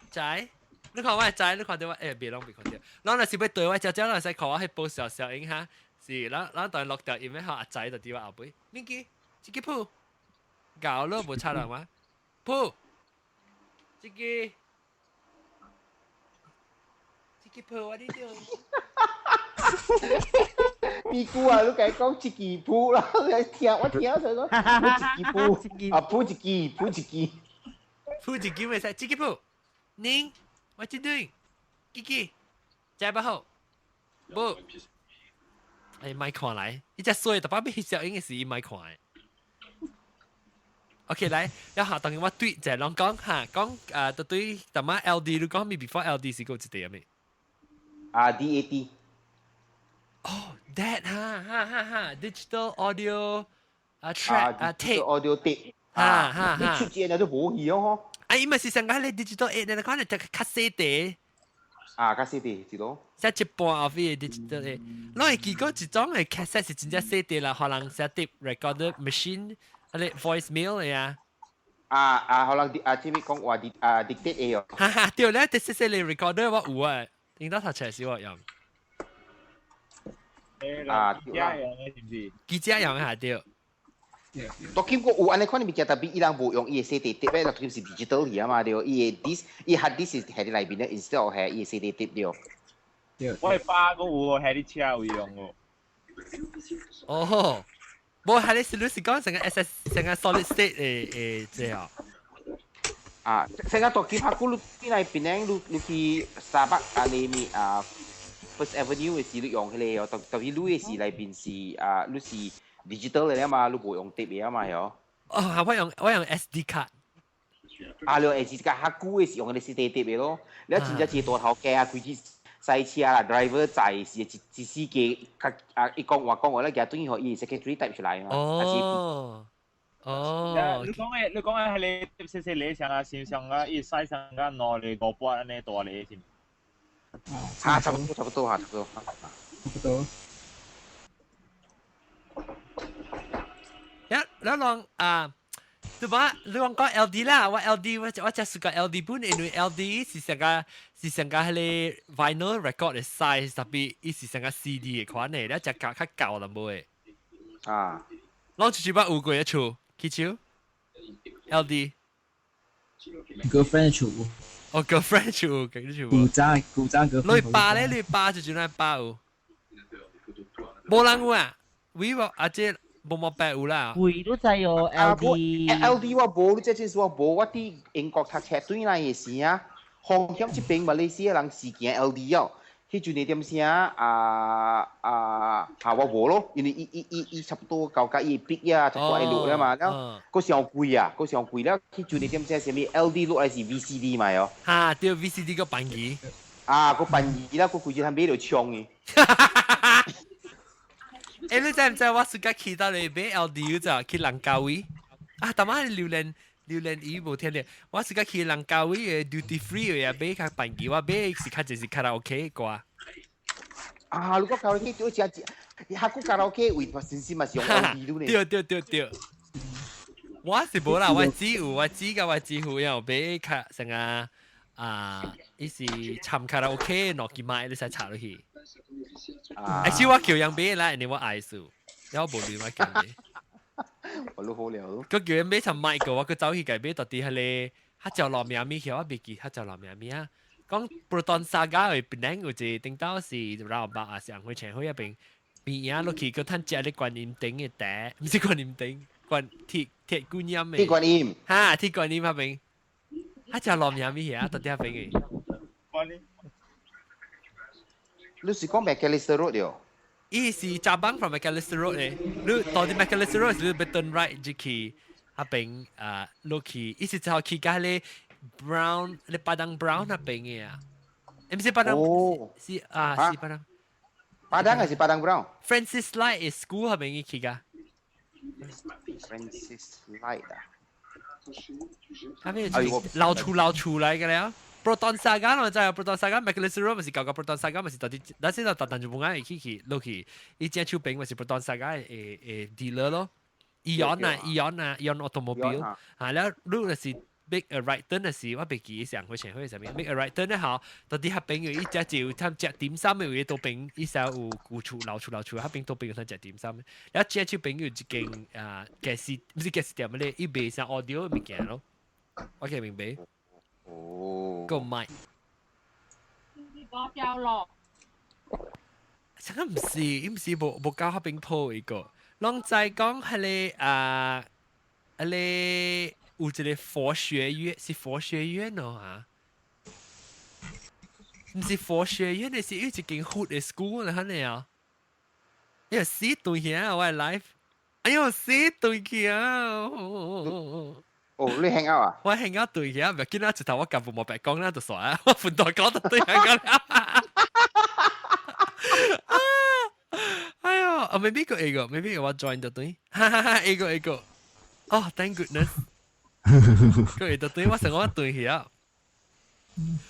[SPEAKER 1] 仔，你看我的仔，你看著我，欸，別攏袂看著。咱若是欲對我遮遮，咱使看我彼部小小影哈，是咱咱當落掉音的吼，阿仔就佇我後背。敏基，這個鋪，搞了無插人嗎？鋪，這個，這個鋪我你著。
[SPEAKER 2] 咪姑啊，你共講一支鋪啦，你聽我聽出講，一支鋪，啊鋪一支，鋪一支，
[SPEAKER 1] 鋪一支袂使，這個鋪。寧，what you doing？Kiki，食不好？無。哎，莫看來，伊只衰，特別欲翕攝影的時，伊莫看的。OK，來，一下當然我對就係攏講嚇，講誒，對對，淡仔 LD 你講咪 before LD 是夠一個咩？
[SPEAKER 2] 啊，DAT。
[SPEAKER 1] 哦，that 哈哈哈哈，digital audio 啊 track 啊 tape
[SPEAKER 2] audio tape
[SPEAKER 1] 哈哈哈，
[SPEAKER 2] 你出錢都無去哦嗬。
[SPEAKER 1] 啊，伊咪是上個咧 digital 8，你講你就較細啲。
[SPEAKER 2] 啊，較細啲，知道？
[SPEAKER 1] 寫一半後邊 digital 8，攏會記講一種的 cassette 是真正細啲啦，可能寫 tape recorder machine 啊，你 voice mail 的啊。
[SPEAKER 2] 啊啊，可能啊，這邊講話啊 dictate 的哦。
[SPEAKER 1] 哈哈，對咧，啲細細嘅 recorder 我有啊，聽到讀冊時我用。
[SPEAKER 2] 啊，
[SPEAKER 4] 記者用的是毋是？
[SPEAKER 1] 記者用的下對。
[SPEAKER 2] 當今個有按呢款的物件，特別伊人無用伊的細碟咧，當今是 digital 去啊嘛對，伊的 disk，伊 hard disk 是喺內面咧，instead of 係伊的細碟對。
[SPEAKER 4] 我的爸閣有喺佇車有用哦。
[SPEAKER 1] 哦，無係你是你是講成個 SS 成個 solid state 的這樣。
[SPEAKER 2] 啊，成個當今下古你進來檳城，你你去沙北啊裏面啊 First Avenue 的時，你用彼個哦，特特別你的時內面是啊，你是 digital 的嘛，你無用碟的嘛，係
[SPEAKER 1] 哦，我用 SD 卡。
[SPEAKER 2] 啊，你用 SD 卡，較久的是用彼個細碟的咯。你真正一個大頭家啊，開始駛車啦，driver 載是一一死機，較啊，伊講話講話咧，舉轉予伊 secretary type 出來嘛。
[SPEAKER 1] 哦。哦。
[SPEAKER 4] 你講的彼個細細個像啊，是像啊，伊細像啊，兩個五百按呢大個是毋？
[SPEAKER 2] 啊，差不多，差不多哈，差不多。
[SPEAKER 6] 差不多。
[SPEAKER 1] 一兩兩啊，對吧？你講講 LD 啦，我 LD 我我只是個 LD 本，因為 LD 是成個是成個彼个 vinyl record 的 size，特別伊是成個 CD 的款的，你只較較舊淡薄的。
[SPEAKER 2] 啊。
[SPEAKER 1] 攏出去捌有過一厝，去手 LD。
[SPEAKER 6] girlfriend 厝。
[SPEAKER 1] 哦，girlfriend 厝，幾厝？
[SPEAKER 6] 古早古早 girlfriend。
[SPEAKER 1] 你爸咧？你爸就轉來爸有。無人有啊？微博啊，這無冇白有啦。
[SPEAKER 8] 貴都知哦，LD。
[SPEAKER 2] LD 我無，你這陣時我無，我佇英國讀冊轉來的時啊，風險這邊馬來西亞人是行 LD 哦。彼陣的點聲啊啊，嚇我無咯，因為伊伊伊伊差不多到甲伊畢業啊，差不多會落了嘛，了閣傷貴啊，閣傷貴了。彼陣的點聲啥物 LD 落來是 VCD 嘛喲。
[SPEAKER 1] 哈，對 VCD 閣便宜。
[SPEAKER 2] 啊，閣便宜啦，閣規日通買著槍的。
[SPEAKER 1] 欸，你知毋知我暑假去到你買 LD 就去蘭卡威啊？淡仔榴蓮榴蓮伊無聽著，我暑假去蘭卡威的 duty free 的買較便宜，我買是較濟是卡拉 OK 歌。
[SPEAKER 2] 啊，如果卡拉 OK 對食食，下個卡拉 OK 位嘛，真是嘛是用 LD 呢。
[SPEAKER 1] 對對對對，我是無啦，我只有我只佮我姊夫有買較成個啊，伊是參卡拉 OK 諾基買，你使查落去。
[SPEAKER 2] 啊！
[SPEAKER 1] 欸，是我叫人買啦，因為我愛數，然後無錢我叫買。
[SPEAKER 2] 我都好了。
[SPEAKER 1] 佢叫人買層買個，我佢走去共買到底彼个，較食落名物去，我袂記較食落名物啊。講 Proton Saga 的檳城有一個頂到是老伯啊，是紅會前會那邊邊仔落去，閣趁食咧觀音頂的茶，毋是觀音頂，觀鐵鐵觀音的。
[SPEAKER 2] 鐵觀音。
[SPEAKER 1] 哈，鐵觀音那邊，較食落名物去啊，到底那邊的。
[SPEAKER 4] 觀音。
[SPEAKER 2] 你是講 Macalister Road 對？
[SPEAKER 1] 伊是cabang from Macalister Road 的，你到底 Macalister Road 是你欲 turn right 入去，那邊啊落去，伊是就去佮彼个 Brown，咧 Padang Brown 那邊的啊，毋是 Padang，是啊是 Padang。
[SPEAKER 2] Padang 還是 Padang Brown？
[SPEAKER 1] Francis Light 的 school 那邊伊去㗎。
[SPEAKER 2] Francis Light 啊。
[SPEAKER 1] 那邊老厝老厝來嘅了。Proton Saga 我知啊，Proton Saga Macalister Road 咪是舊個 Proton Saga 咪是到底，但是就特登就冇愛去去落去，伊正手邊咪是 Proton Saga 的的 dealer 咯，Eon 啊 Eon 啊 Eon Automobile 啊，了你若是 make a right turn 的時，我袂記上回前回啥物 make a right turn 咧吼，到底彼邊有伊只就他食點心的位倒邊，伊時有舊厝老厝老厝，彼邊倒邊有通食點心，了正手邊有一間啊 gas 毋是 gas 店咧，伊賣啥 audio 的物件咯，我可以明白。
[SPEAKER 2] 哦，
[SPEAKER 1] 個麥，
[SPEAKER 9] 我掉咯。
[SPEAKER 1] 這個毋是，伊毋是無無到彼邊鋪一個，攏知講彼个啊，彼个有一個佛學院，是佛學院哦嚇。毋是佛學院的，是有一間好的 school 啦，恁啊。哎呀，死對去啊！我的 life，哎喲，死對去啊！
[SPEAKER 2] 哦，你 hang out 啊？
[SPEAKER 1] 我 hang out 對去啊，唔係見啦，直頭我夾冇白講啦，就傻啊！我盤代講就對啊，講啦。哎呀，啊，maybe 個 A 個，maybe 我 join 就對，哈哈哈，A 個 A 個，哦，thank goodness，個會就對，我成我對去啊！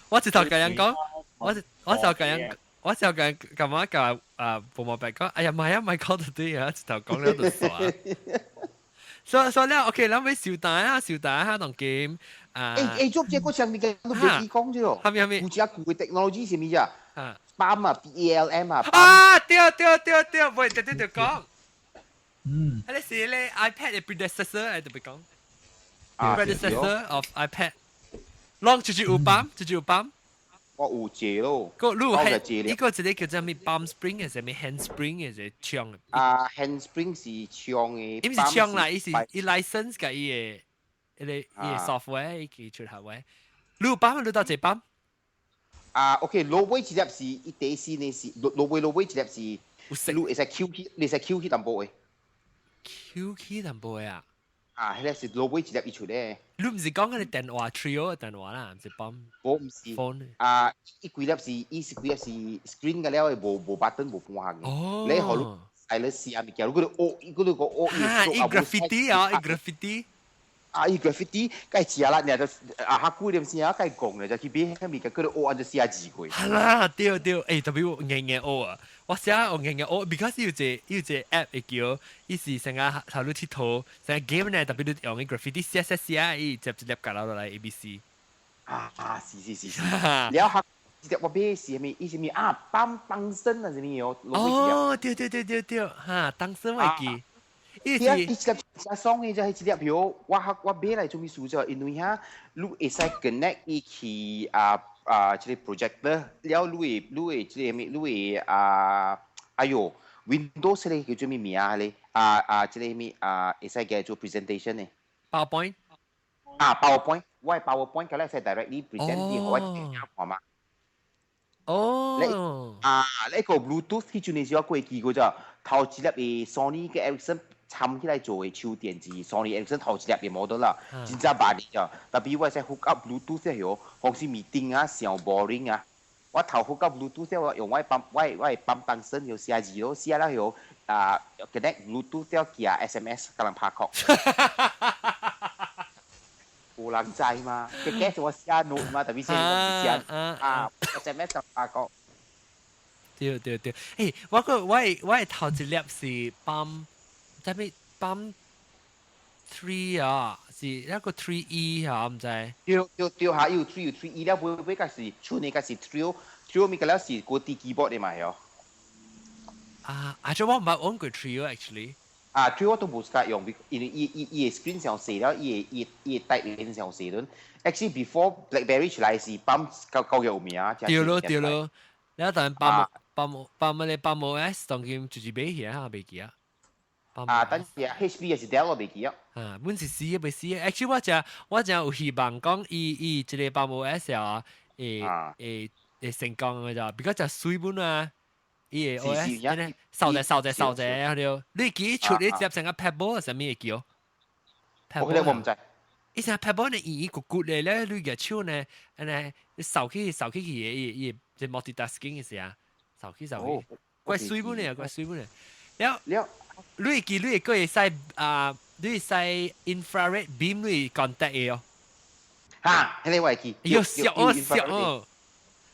[SPEAKER 1] 我直頭甲人講，我就甲人，我就甲咁樣甲啊，冇白講，哎呀，唔係啊，唔係講就對啊，直頭講了就傻。所以咧，OK，咱欲小等啊，小等下當今啊。
[SPEAKER 2] 欸，做這個上面嘅都袂記講啫哦。
[SPEAKER 1] 蝦米蝦米？
[SPEAKER 2] 有隻舊嘅 technology 是咩啫？
[SPEAKER 1] 啊
[SPEAKER 2] ，PALM 啊，PALM 啊。
[SPEAKER 1] 啊，對對對對，喂，直接就講。
[SPEAKER 6] 嗯。
[SPEAKER 1] 彼個是咧 iPad 嘅 predecessor，係特別講。predecessor of iPad。攏就是有 Palm，就是有 Palm。
[SPEAKER 2] 我有借咯。
[SPEAKER 1] 個你有係呢個一個叫做咩 Palm Spring 嘅，啥物 Handspring 嘅，是槍。
[SPEAKER 2] 啊，Handspring 是槍嘅。
[SPEAKER 1] 伊毋是槍啦，伊是伊 license 佮伊個 software 伊佢出下位。你有 Palm，你到這 Palm？
[SPEAKER 2] 啊，OK，落尾一粒是伊第四呢是落尾一粒是，你會使 Q 起，你會使 Q 起淡薄嘅。
[SPEAKER 1] Q 起淡薄嘅啊？
[SPEAKER 2] 啊，彼個是落尾一粒伊出咧。
[SPEAKER 1] 你毋是講嗰個電話 Treo 嘅電話啦，毋是 Palm。
[SPEAKER 2] 我毋是。
[SPEAKER 1] phone。
[SPEAKER 2] 啊，伊規粒是，伊是規粒是 screen 嘅了，無 button 無半項嘅。
[SPEAKER 1] 哦。
[SPEAKER 2] 你予你係你試下物件，如果你學，如果你個學，
[SPEAKER 1] 啊，伊 graffiti 啊，伊 graffiti。
[SPEAKER 2] 啊，伊 graffiti，該食啦，你就啊，較久點先啊，該講咧，就去買彼物件，佮你學按就寫字過。
[SPEAKER 1] 係啦，對對，欸，特別我硬硬學啊，我寫我硬硬學，because 有一個 app 會叫，伊是成個頭路𨑨迌，成個 game 呢，特別你用個 graffiti 寫寫寫，伊接一粒夾落來 A B C。
[SPEAKER 2] 啊，是是是是，了後一粒我買是啥物？伊是物啊，幫幫身啊，啥物哦？
[SPEAKER 1] 哦，對對對對對，哈，當身我記。
[SPEAKER 2] 伊是伊一粒真爽的，就係一粒票，我買來做咩事啫？因為遐你會使 connect 伊去啊，這個 projector，了你會這個咩？你會啊，哎喲，Windows 咧叫做咩名啊？咧啊啊，這個咩啊？會使叫做 presentation 呢
[SPEAKER 1] ？PowerPoint
[SPEAKER 2] 啊，PowerPoint，我 PowerPoint 佢咧使 directly present 啲，我聽看嘛。
[SPEAKER 1] 哦。
[SPEAKER 2] 啊，呢個 Bluetooth 彼陣時我過記過啫，頭一粒的 Sony 嘅 Ericsson 參起來做的手電子，Sony Ericsson 頭一粒的 model 啦，真正萬哩咋。特別我使 hook up Bluetooth 的嗬，或是 meeting 啊，上 boring 啊，我頭 hook up Bluetooth 我用我幫我幫幫身又寫字咯，寫了後啊 connect Bluetooth 了寄 SMS 共人拍 call。有人知嘛？佢記住我寫 note 嘛，特別是我寫啊 SMS 就拍 call。
[SPEAKER 1] 對對對，欸，我個我頭一粒是 Palm，啥物 Palm 3 啊，是一個 3E 啊，毋知。
[SPEAKER 2] 對對對，下有 three 有 3E 了，尾尾個是出呢個是 Treo，Treo 咪個了是個啲 keyboard 的嘛喲。
[SPEAKER 1] 啊，啊，這我毋捌玩過 Treo actually。
[SPEAKER 2] 啊，Treo 我都無 suka 用，因為伊伊個 screen 上細了，伊個 type 變上細陣。Actually before BlackBerry 出來是 Palm 夠夠有名啊。
[SPEAKER 1] 對咯對咯，你當 Palm Palm Palm 咧 Palm OS 當今就是買起啊，袂記啊。
[SPEAKER 2] 啊，等下 HP 也是 Dell 我袂記啊。
[SPEAKER 1] 啊，阮是死袂死。Actually 我誠有希望講伊伊這個 Palm OS 啊，會成功的咋，比較誠媠本啊。伊個 OS 安呢，掃者掃者掃者，對。你記出你接成個 Pebble 啥物會叫？
[SPEAKER 2] 我我毋知。
[SPEAKER 1] 伊成 Pebble 呢，圓圓骨骨的咧，你個手呢，按呢，你掃起掃起去的，伊伊這 multitasking 的時啊，掃起掃去，怪媠本的，怪媠本的。了
[SPEAKER 2] 了，
[SPEAKER 1] 你會記你會閣會使啊？你會使 infrared beam 你 contact 的哦。
[SPEAKER 2] 哈，彼個我會記。
[SPEAKER 1] 喲，痟哦痟哦。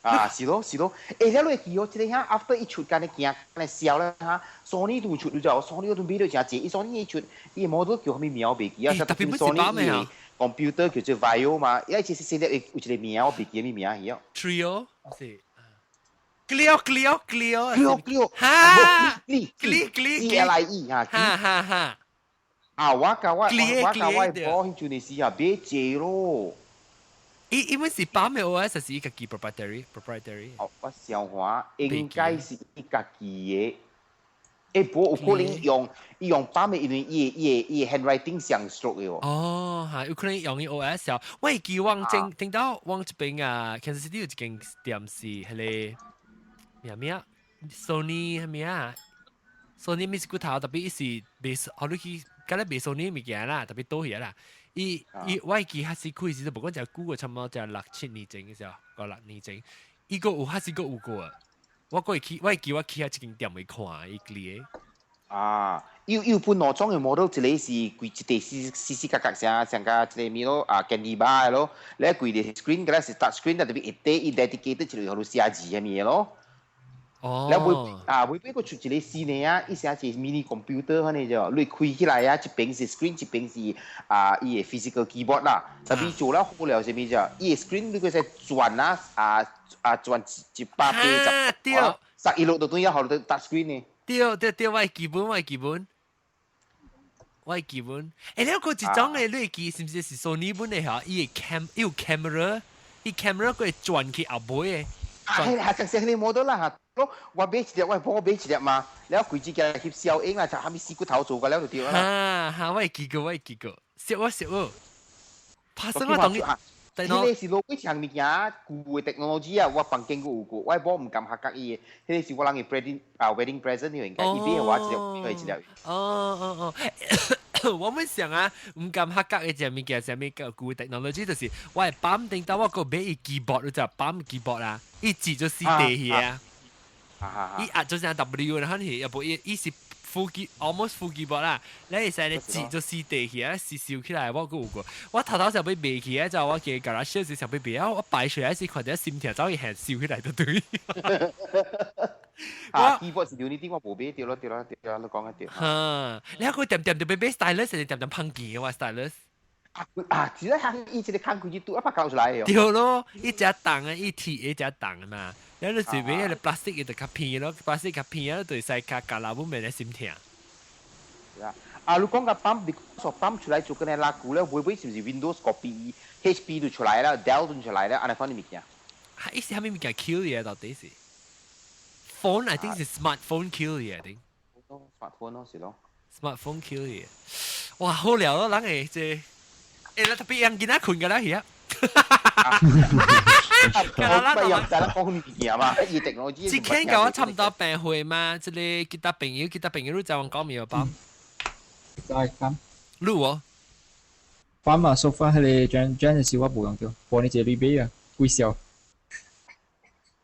[SPEAKER 2] 啊，是咯是咯，欸，了你會記哦，這個遐 after 伊出間咧行，咧銷咧哈，Sony 都有出，你知道，Sony 都買到誠濟，伊 Sony 伊出，伊 model 叫啥物名我袂記啊，
[SPEAKER 1] 特別 Sony
[SPEAKER 2] 伊 computer 叫做 Vaio 嘛，伊其實現在有一個名我袂記咩名去哦。
[SPEAKER 1] Treo 是。Clio Clio Clio
[SPEAKER 2] Clio Clio
[SPEAKER 1] 哈
[SPEAKER 2] ，Clie
[SPEAKER 1] Clie Clie
[SPEAKER 2] C L I E 哈，
[SPEAKER 1] 哈哈哈。
[SPEAKER 2] 啊，我甲我某彼陣時啊買濟咯。
[SPEAKER 1] 伊伊本是 Palm 的 OS 是伊家己 proprietary proprietary。
[SPEAKER 2] 哦，我想看應該是伊家己的。欸，無有可能用伊用 palm 的，因為伊的 handwriting 像 stroke 的喎。
[SPEAKER 1] 哦，係有可能用伊 OS 啊。我會記往正聽到往這邊啊，Kansas City 有一間店是彼个咩咩 Sony 係咩啊？Sony 咪是骨頭，特別伊是賣，後來去敢若賣 Sony 物件啦，特別倒去啦。伊伊我會記彼時開時，無講誠久個，差不多才六七年前的時候，五六年前，伊閣有彼時閣有過。我閣會去，我會記我去彼一間店去看伊個。
[SPEAKER 2] 啊，有分兩種的 model，一个是規一塊四四四角角像像個一個物咯啊，candy bar 的咯，你規个 screen 個是 touch screen，特別一塊伊 dedicated 一個予你寫字的物的咯。
[SPEAKER 1] 哦。
[SPEAKER 2] 了尾啊，尾尾閣出一个新的啊，伊寫是 mini computer 按呢啫，你開起來啊，一邊是 screen，一邊是啊伊的 physical keyboard 啦。特別做了好了啥物啫，伊的 screen 你閣使轉啊啊啊轉180十一路就對啊，予你 touch screen 呢。
[SPEAKER 1] 對對對，我會記本，我會記本，我會記本。欸，你有一種的，你會記是毋是是 Sony 本的嚇？伊的 cam，伊有 camera，伊 camera 閣會轉去後尾的。
[SPEAKER 2] 啊，係係正正你 model 啦嚇。我買一粒，我幫我買一粒嘛，了規隻嘅翕小影啦，就蝦米死骨頭做個了就對啦。
[SPEAKER 1] 哈哈，我會記過，我會記過，熟我熟我。拍算我當你。
[SPEAKER 2] 彼个是落幾項物件舊的 technology 啊，我房間閣有過，我某毋甘合格伊的，彼个是我人的 wedding 啊 wedding present 應該，伊買我一粒，一粒。
[SPEAKER 1] 哦哦哦，我們想啊，毋甘合格的這物件，啥物個舊 technology 就是我的 palm 頂到我閣買伊 keyboard 就 palm keyboard 啦，伊指做死地去啊，伊壓做成 W 然後是，也無伊伊是 full key almost full keyboard 啦，你會使咧指做死地去啊，是燒起來我閣有過，我頭頭想欲賣去啊，就我記 garage 時想欲賣啊，我擺出來時看著心痛，走去還燒起來就對。
[SPEAKER 2] 啊，keyboard 是留你啲，我無買對咯對咯對咯，你講得對。
[SPEAKER 1] 哈，你還閣恬恬就欲買 stylus，是恬恬芳見的話 stylus。
[SPEAKER 2] 啊啊！只係伊一個空開始拄一拍搞出來的。
[SPEAKER 1] 對咯，伊誠重啊，伊鐵的誠重的嘛。然後你隨便彼个 plastic 的就較偏咯，plastic 較偏啊，就會使較夾老母免咧心痛。
[SPEAKER 2] 啊！啊，你講個 palm，你說 palm 出來做個呢拉久咧，會唔會是毋是 Windows copy HP 都出來了，Dell 都出來了，按呢款的物件？
[SPEAKER 1] 啊，伊是啥物物件 kill 的到底是？Phone I think 是 smartphone kill 的，I think。
[SPEAKER 2] smartphone 咯，是咯。
[SPEAKER 1] smartphone kill 的。哇，好料咯，人會這。欸，咱特別讓囡仔睏㗎啦，去啊！
[SPEAKER 2] 我不用在咱講物件嘛，伊 technology。
[SPEAKER 1] 之前佮我差不多病歲嘛，這个其他朋友，其他朋友你知我講沒有包？
[SPEAKER 6] 知講。
[SPEAKER 1] 你有？
[SPEAKER 6] palm 啊，so far 彼个 Genesis 我無用著，無你一個禮拜啊，幾小。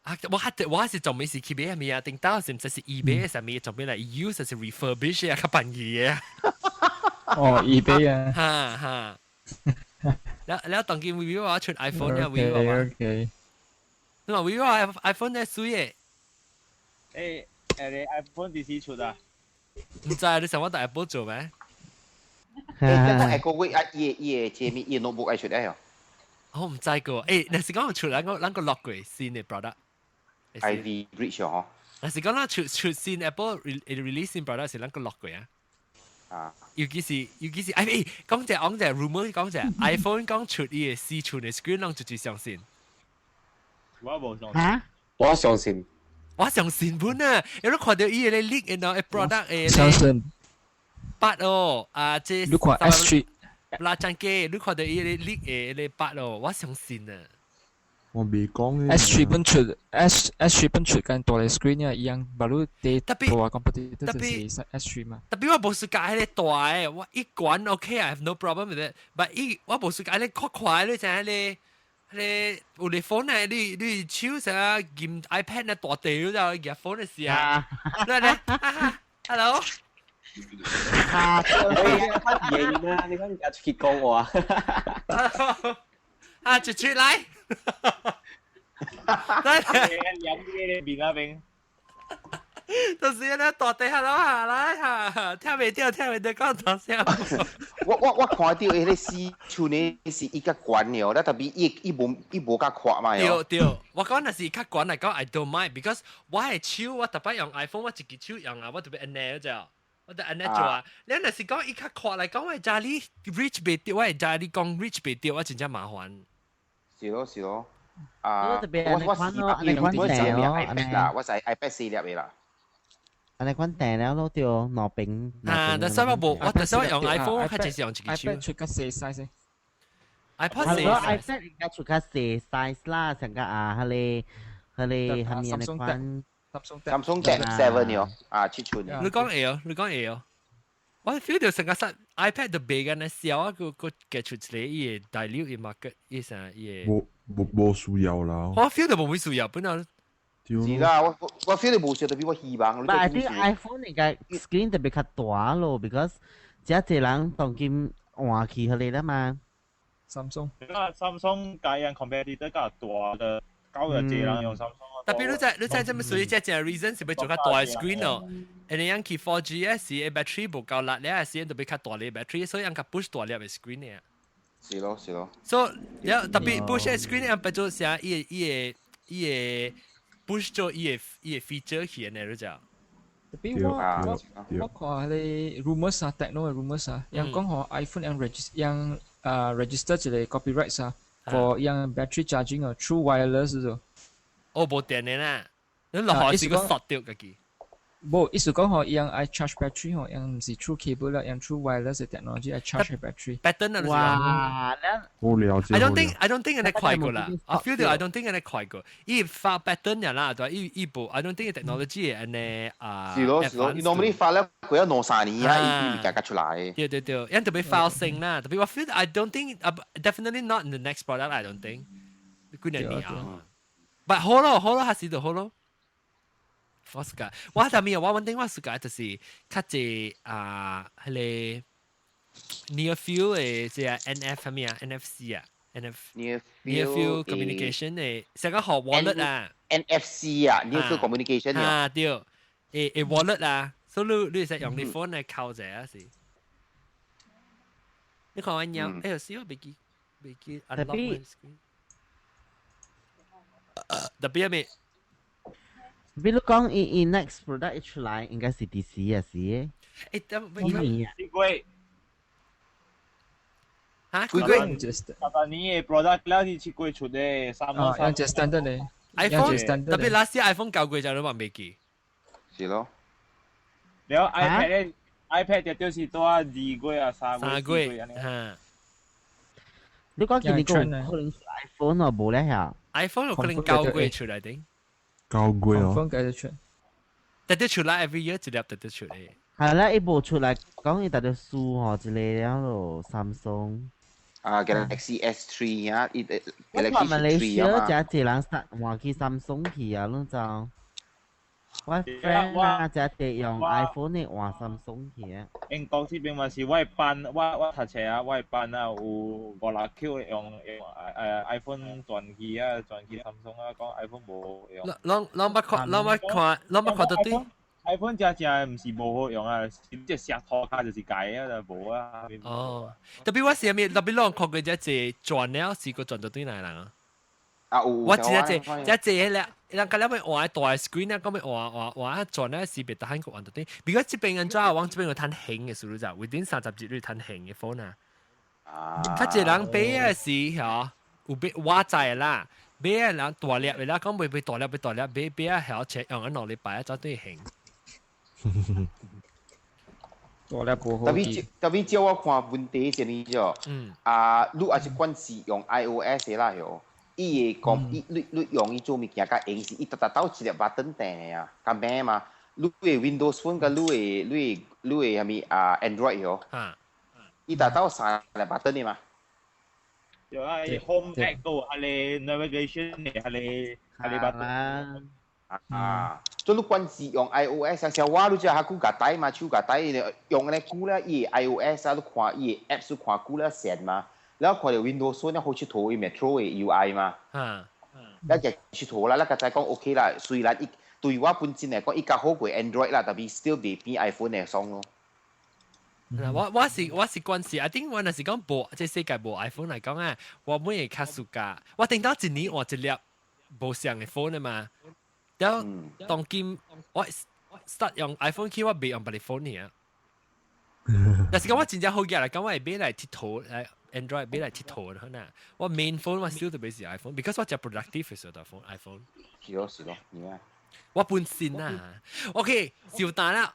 [SPEAKER 1] 啊！我還我是仲未是去買物啊，頂到是毋知是 eBay 啥物，仲未來 use 是 refurbish 啊，較便宜的。
[SPEAKER 6] 哦，eBay 啊。
[SPEAKER 1] 哈哈。了了，當今 vivo 我出 iPhone 啊，vivo 啊。
[SPEAKER 6] OK。
[SPEAKER 1] 你話 vivo iPhone 咧媠的。
[SPEAKER 4] 欸，欸，你 iPhone 幾時出啊？
[SPEAKER 1] 毋知你想我佇 Apple 做咩？
[SPEAKER 2] 欸，這個下個月啊，伊伊的這物伊 notebook 愛出來哦。
[SPEAKER 1] 我毋知個，欸，若是講出來，我咱閣落過新的 product。
[SPEAKER 2] Ivy Bridge 哦。
[SPEAKER 1] 若是講咱出出新 Apple release 新 product 是咱閣落過啊。
[SPEAKER 2] 啊。
[SPEAKER 1] 尤其是尤其是，哎，講者講者 rumor 講者 iPhone 講出伊的4寸的 screen，攏絕對相信。
[SPEAKER 4] 我無相信。
[SPEAKER 3] 我相信。
[SPEAKER 1] 我相信本啊！有你看著伊的 leak 然後 product 的。
[SPEAKER 6] 相信。
[SPEAKER 1] 八哦，啊，這。
[SPEAKER 6] 你看 S3。
[SPEAKER 1] 拉張機，你看著伊的 leak 的八哦，我相信啊。
[SPEAKER 5] 我未講。
[SPEAKER 6] S3 本出 S S3 本出跟大个 screen 啊一樣，but 你大 competitor 就是 S3 嘛。
[SPEAKER 1] 特別我無是佮彼個大的，我一管 OK，I have no problem with it。But 伊我無是佮彼個較快，你知影彼個有個 phone 啊，你你手啥撳 iPad 啊大地就夾 phone 的時啊，來來，hello。
[SPEAKER 3] 啊，型啊！你講夾出去講話。
[SPEAKER 1] 啊，出出來。來，
[SPEAKER 4] 兩個面啊邊。
[SPEAKER 1] 就是咧大地 hello 下來嚇，聽袂著聽袂著講大聲。
[SPEAKER 2] 我看著彼个4寸的是伊較懸的，咧特別伊伊無伊無較闊嘛。
[SPEAKER 1] 對對，我講若是較懸來講，I don't mind，because 我的手我逐擺用 iPhone，我一支手用啊，我特別按呢就，我就按呢做啊。你若是講伊較闊來講，我會知你 reach 袂著，我會知你講 reach 袂著，我真正麻煩。
[SPEAKER 2] 是咯是咯。啊，
[SPEAKER 8] 特別
[SPEAKER 2] 我我是我我是 iPad 啦，我是 iPad 4粒的啦。
[SPEAKER 8] 按呢款訂了咯，對，兩邊。
[SPEAKER 1] 啊，但係我無，我但係我用 iPhone，較濟是用一支手。
[SPEAKER 6] iPad 出較細 size。
[SPEAKER 1] iPad 細
[SPEAKER 8] size。iPad 應該出較細 size 啦，上個啊，彼個彼個蝦米按呢款。
[SPEAKER 2] Samsung Tab 7 喲，啊7寸。
[SPEAKER 1] 你講會哦，你講會哦。我 feel 到成個實 iPad 就袂干那小啊，閣閣給出一個伊會 dilute 伊 market，伊啥伊會。
[SPEAKER 5] 無無無需要啦。
[SPEAKER 1] 我 feel 到無咩需要，本來。
[SPEAKER 2] 是啦，我我 feel 到無需要，特別我希望。
[SPEAKER 8] But I think iPhone 應該 screen 特別較大咯，because 遮濟人當今換去彼個啦嘛。
[SPEAKER 6] Samsung。
[SPEAKER 4] 啊，Samsung 共𪜶 competitor 較大的，搞個濟人用 Samsung。
[SPEAKER 1] 特別你知這麼所以這正 reason 是欲做較大 screen 哦。and 樣去 4G 時 battery 無夠力咧，時特別較大粒 battery，所以樣較 push 大粒的 screen 呢。
[SPEAKER 2] 是咯是咯。
[SPEAKER 1] 所以特別 push screen 樣變做啥？伊個伊個伊個 push 做伊個伊個 feature 去呢？你知？
[SPEAKER 6] 特別我我我看彼個 rumors 啊，techno 的 rumors 啊，樣講吼 iPhone 樣 register 樣啊 register 一個 copyright 啊，for 樣 battery charging 啊，true wireless 做。
[SPEAKER 1] 哦，無電的啦，你落雨時閣索著家己。
[SPEAKER 6] 無，意思講吼，樣愛 charge battery 吼，樣毋是 through cable 啦，樣 through wireless 的 technology 愛 charge battery。
[SPEAKER 1] Pattern 啊，
[SPEAKER 8] 哇！
[SPEAKER 5] 好了解。
[SPEAKER 1] I don't think 按呢快過啦。I feel 到 I don't think 按呢快過。伊發 pattern 呀啦，對，伊伊無 I don't think technology 按呢啊。
[SPEAKER 2] 是咯是咯，normally 發咧過一兩三年啊，伊伊會加出來。
[SPEAKER 1] 對對對，𪜶特別 file 性啦，特別我 feel I don't think definitely not in the next product I don't think。幾年啊？但好咯好咯，還是就好咯。我是個，我特別我穩定我是個就是較濟啊，彼個 near field 的這個 NF 啥物啊，NFC 啊，NF
[SPEAKER 2] near
[SPEAKER 1] near field communication 的，成個學 wallet 啊
[SPEAKER 2] ，NFC 啊，near field communication
[SPEAKER 1] 啊對，會會 wallet 啊，所以你你會使用你 phone 來扣者啊是。你看我鳥，哎呦，死我袂記袂記 unlock 我 screen。特別咩？
[SPEAKER 8] 比如講，伊伊 next product 一出來，應該是第四啊是。
[SPEAKER 1] 誒，等
[SPEAKER 8] 幾年
[SPEAKER 4] 啊？幾月？
[SPEAKER 1] 嚇？
[SPEAKER 4] 幾月？十年的 product 了是7月出的，三
[SPEAKER 6] 啊，樣隻 standard 咧。
[SPEAKER 1] iPhone 特別 last year iPhone 9月就你話未記。
[SPEAKER 2] 是咯。
[SPEAKER 4] 了 iPad 咧，iPad 就就是多2月啊，3月、
[SPEAKER 1] 3月嚇。
[SPEAKER 8] 你講今年個可能 iPhone 哦，無咧嚇
[SPEAKER 1] ？iPhone 有可能9月出來定。
[SPEAKER 5] 9月哦。
[SPEAKER 6] iPhone 繼續出。
[SPEAKER 1] 特別出來 every year 一粒特別出來。
[SPEAKER 8] 係啦，伊無出來講伊特別輸吼，一個了咯，Samsung。
[SPEAKER 2] 啊，Galaxy S3 啊，伊
[SPEAKER 8] 我看馬來西亞真濟人換去 Samsung 去啊，攏知。我 friend 啊，真濟用 iPhone 的換 Samsung 去啊。
[SPEAKER 4] 英國這邊嘛是我班，我我讀冊啊，我班啊有五六 Q 用用iPhone 轉機啊，轉機 Samsung 啊，講 iPhone 無用。
[SPEAKER 1] 攏攏捌看，攏捌看，攏捌看到對。
[SPEAKER 4] iPhone 真正毋是無好用啊，是這石頭卡就是改啊，就無啊。
[SPEAKER 1] 哦，特別我是啥物？特別攏看過這隻轉了，是個轉到對來人啊。
[SPEAKER 2] 啊有。
[SPEAKER 1] 我知這這這咧，人家了欲換大 screen 啊，講欲換換換啊轉咧是別得閒個換到對。如果這邊人怎往這邊有趁興的，是不是？within 30日你趁興的 phone 啊。
[SPEAKER 2] 啊。
[SPEAKER 1] 較濟人買的是吼，有買我知啦，買的人大粒的啦，講袂買大粒買大粒，買買啊曉切用啊2禮拜啊，早對興。
[SPEAKER 6] 大粒無好。
[SPEAKER 2] 特別特別照我看問題是呢啫，啊，你也是管是用 iOS 的啦喲，伊會講伊你你用伊做物件較用是，伊逐逐鬥一粒 button 鍵的啊，較慢嘛。你的 Windows Phone 佮你的你的你的啥物啊 Android 喲，伊逐鬥三粒 button 的嘛。
[SPEAKER 4] 對啊，伊 Home back 個係你 navigation 的，係你係你 button。
[SPEAKER 2] 啊，做你管是用 iOS 啊，像我你知較久共戴嘛，手共戴用咧久了，伊 iOS 啊，你看伊 apps 看久了順嘛，然後看到 Windows Phone 好佚佗伊 Metro 的 UI 嘛，咱就佚佗啦，咱較知講 OK 啦，雖然伊對我本身來講，伊較好過 Android 啦，但係 still 袂比 iPhone 的爽咯。
[SPEAKER 1] 我我是我是關係，I think 我若是講無，這世界無 iPhone 來講啊，我每會較暑假，我頂到一年換一粒無相的 phone 的嘛。然後當今我 start 用 iPhone 起，我袂用別個 phone 爾。但是講我真正好額來講，我會買來𨑨迌，來 Android 買來𨑨迌的啦。我 main phone 我 still 特別是 iPhone，because 我真 productive 的時候就 phone iPhone。
[SPEAKER 2] 是咯是咯，你啊。
[SPEAKER 1] 我本身啊，OK，小單啦。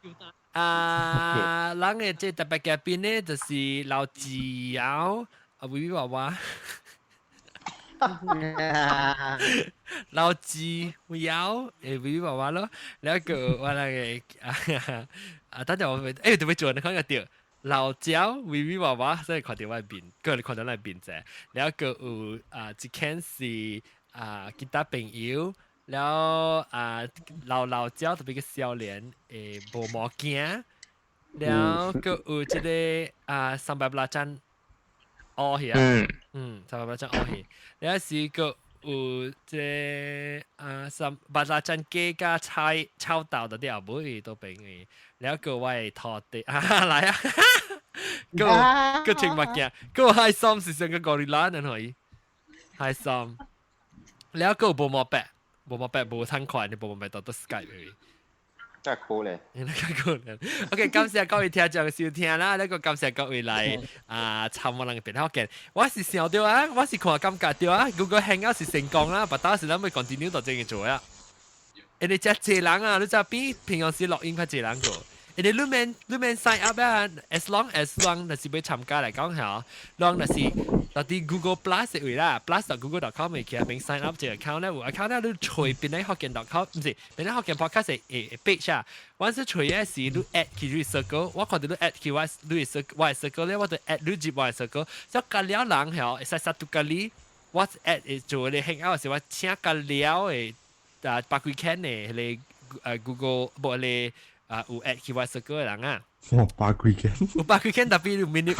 [SPEAKER 1] 啊，咱的這特別嘉賓呢，就是老自由啊，微微娃娃，老自由誒，微微娃娃咯，แล้ว個我那個啊，等陣我會誒，對不住，你看個對。老椒微微娃娃，所以看到我面，個你看到我面啫。แล้ว個有啊，一間是啊，其他朋友。了啊，老老椒特別個少年誒，無毛鏡，了閣有這個啊，三百八盞烏去啊，嗯，三百八盞烏去，了是閣有這個啊，三百八盞雞加菜炒豆嗰啲後尾都變嘅，了閣我的徒弟啊來啊，閣閣穿目鏡，閣開心是上個哥里拉人可以，開心，了閣無毛白。無毛白無參看，你無毛白到到 Skype 去。
[SPEAKER 2] 真係可憐。
[SPEAKER 1] 真係可憐。OK，感謝各位聽眾收聽啦，呢個感謝各位來啊參我人嘅變好見。我是想到啊，我是看感覺到啊，Google Hangout 是成功啦，但當時咱咪 continue 到這個做啊。因為遮濟人啊，你知比平常時錄音較濟人個。因為你免 sign up 啊，as long as long 若是欲參加來講嚇，long 若是到佇 Google Plus 位啦，plus.google.com 會起免 sign up 這個 account 咧，有 account 咧你揣邊個福建 .com，毋是邊個福建 podcast 的 page 啊，我是揣的是你 add 去你 circle，我看到你 add 去我你 circle 我的 circle 咧，我就 add 你入我的 circle，所以加了人嚇，會使殺到咖喱，我 add 會做咧 hangout 時，我請加了的啊百幾間的彼個 Google 無咧。啊，有 add 去我 circle 的人啊，
[SPEAKER 5] 哇，百幾間，
[SPEAKER 1] 有百幾間，特別你你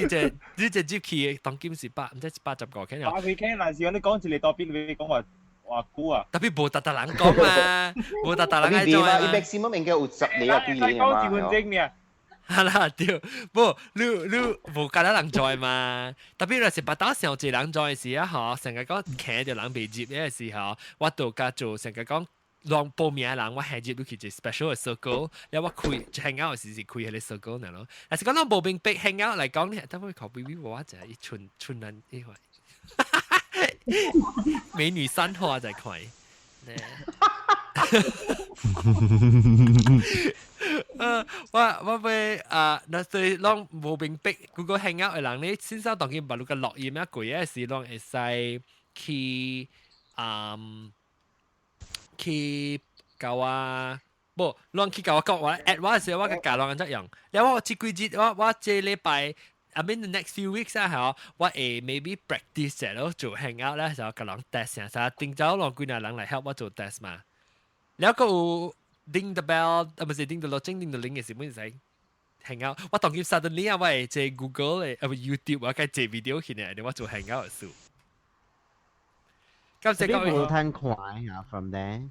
[SPEAKER 1] 這你這入去當今是百，毋知85間
[SPEAKER 4] 百幾間，但是你講一個 topic，你講話話久啊，
[SPEAKER 1] 特別無逐逐人講嘛，無逐逐人愛做
[SPEAKER 2] 嘛。伊 maximum 應該有十個啊，幾個
[SPEAKER 4] 嘛。講一分鐘爾。
[SPEAKER 1] 哈啦對，無你你無敢若人做嘛？特別若是腹肚上濟人做的時啊，吼，成日講徛著人袂入的時候，我就較做成日講。攏報名的人，我下入去一個 special 的 circle，了我開 hangout 時是開彼個 circle 爾咯。但是講攏無明白 hangout 來講，等我靠 B B 我就一春春人一塊，美女三花在看。我我欲啊，那所以攏無明白 Google Hangout 的人咧，先生當今捌錄個錄音啊，貴的時攏會使去啊。去共我，無，攏去共我講，我 add 我的時候，我共教攏按怎用。了我這幾日，我我這禮拜，I mean the next few weeks 啊，嚇，我會 maybe practice 者咯，做 hangout 咧，就共人 test 下，啥頂早攏幾若人來 help 我做 test 嘛。了閣有 ding the bell，啊，毋是 ding the 鑼，鐘 ding the 鈴的時，本使 hangout。我當今 suddenly 啊，我會這 Google 的，啊毋 YouTube 我該這 video 起來，我做 hangout 的事。感謝各位。
[SPEAKER 8] 你無通看啊，from there。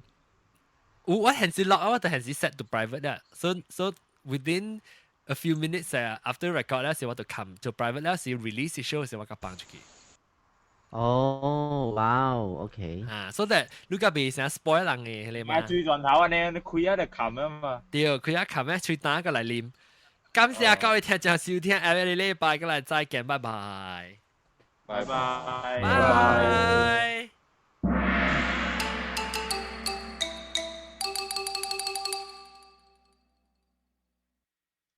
[SPEAKER 1] 有我現時落啊，我就現時 set to private 啦。So within a few minutes 啊，after record 咧時我就撳做 private 咧時 release show 時我就放出去。
[SPEAKER 8] 哦，哇，OK。
[SPEAKER 1] 啊，so that 你個袂成 spoil 人嘅，你嘛？
[SPEAKER 4] 啊，最轉頭啊，你你開啊就撳啊嘛。
[SPEAKER 1] 對，開啊撳咧，喙焦過來啉。感謝各位聽眾收聽，下個禮拜過來再見，拜拜。
[SPEAKER 4] 拜拜。
[SPEAKER 1] 拜拜。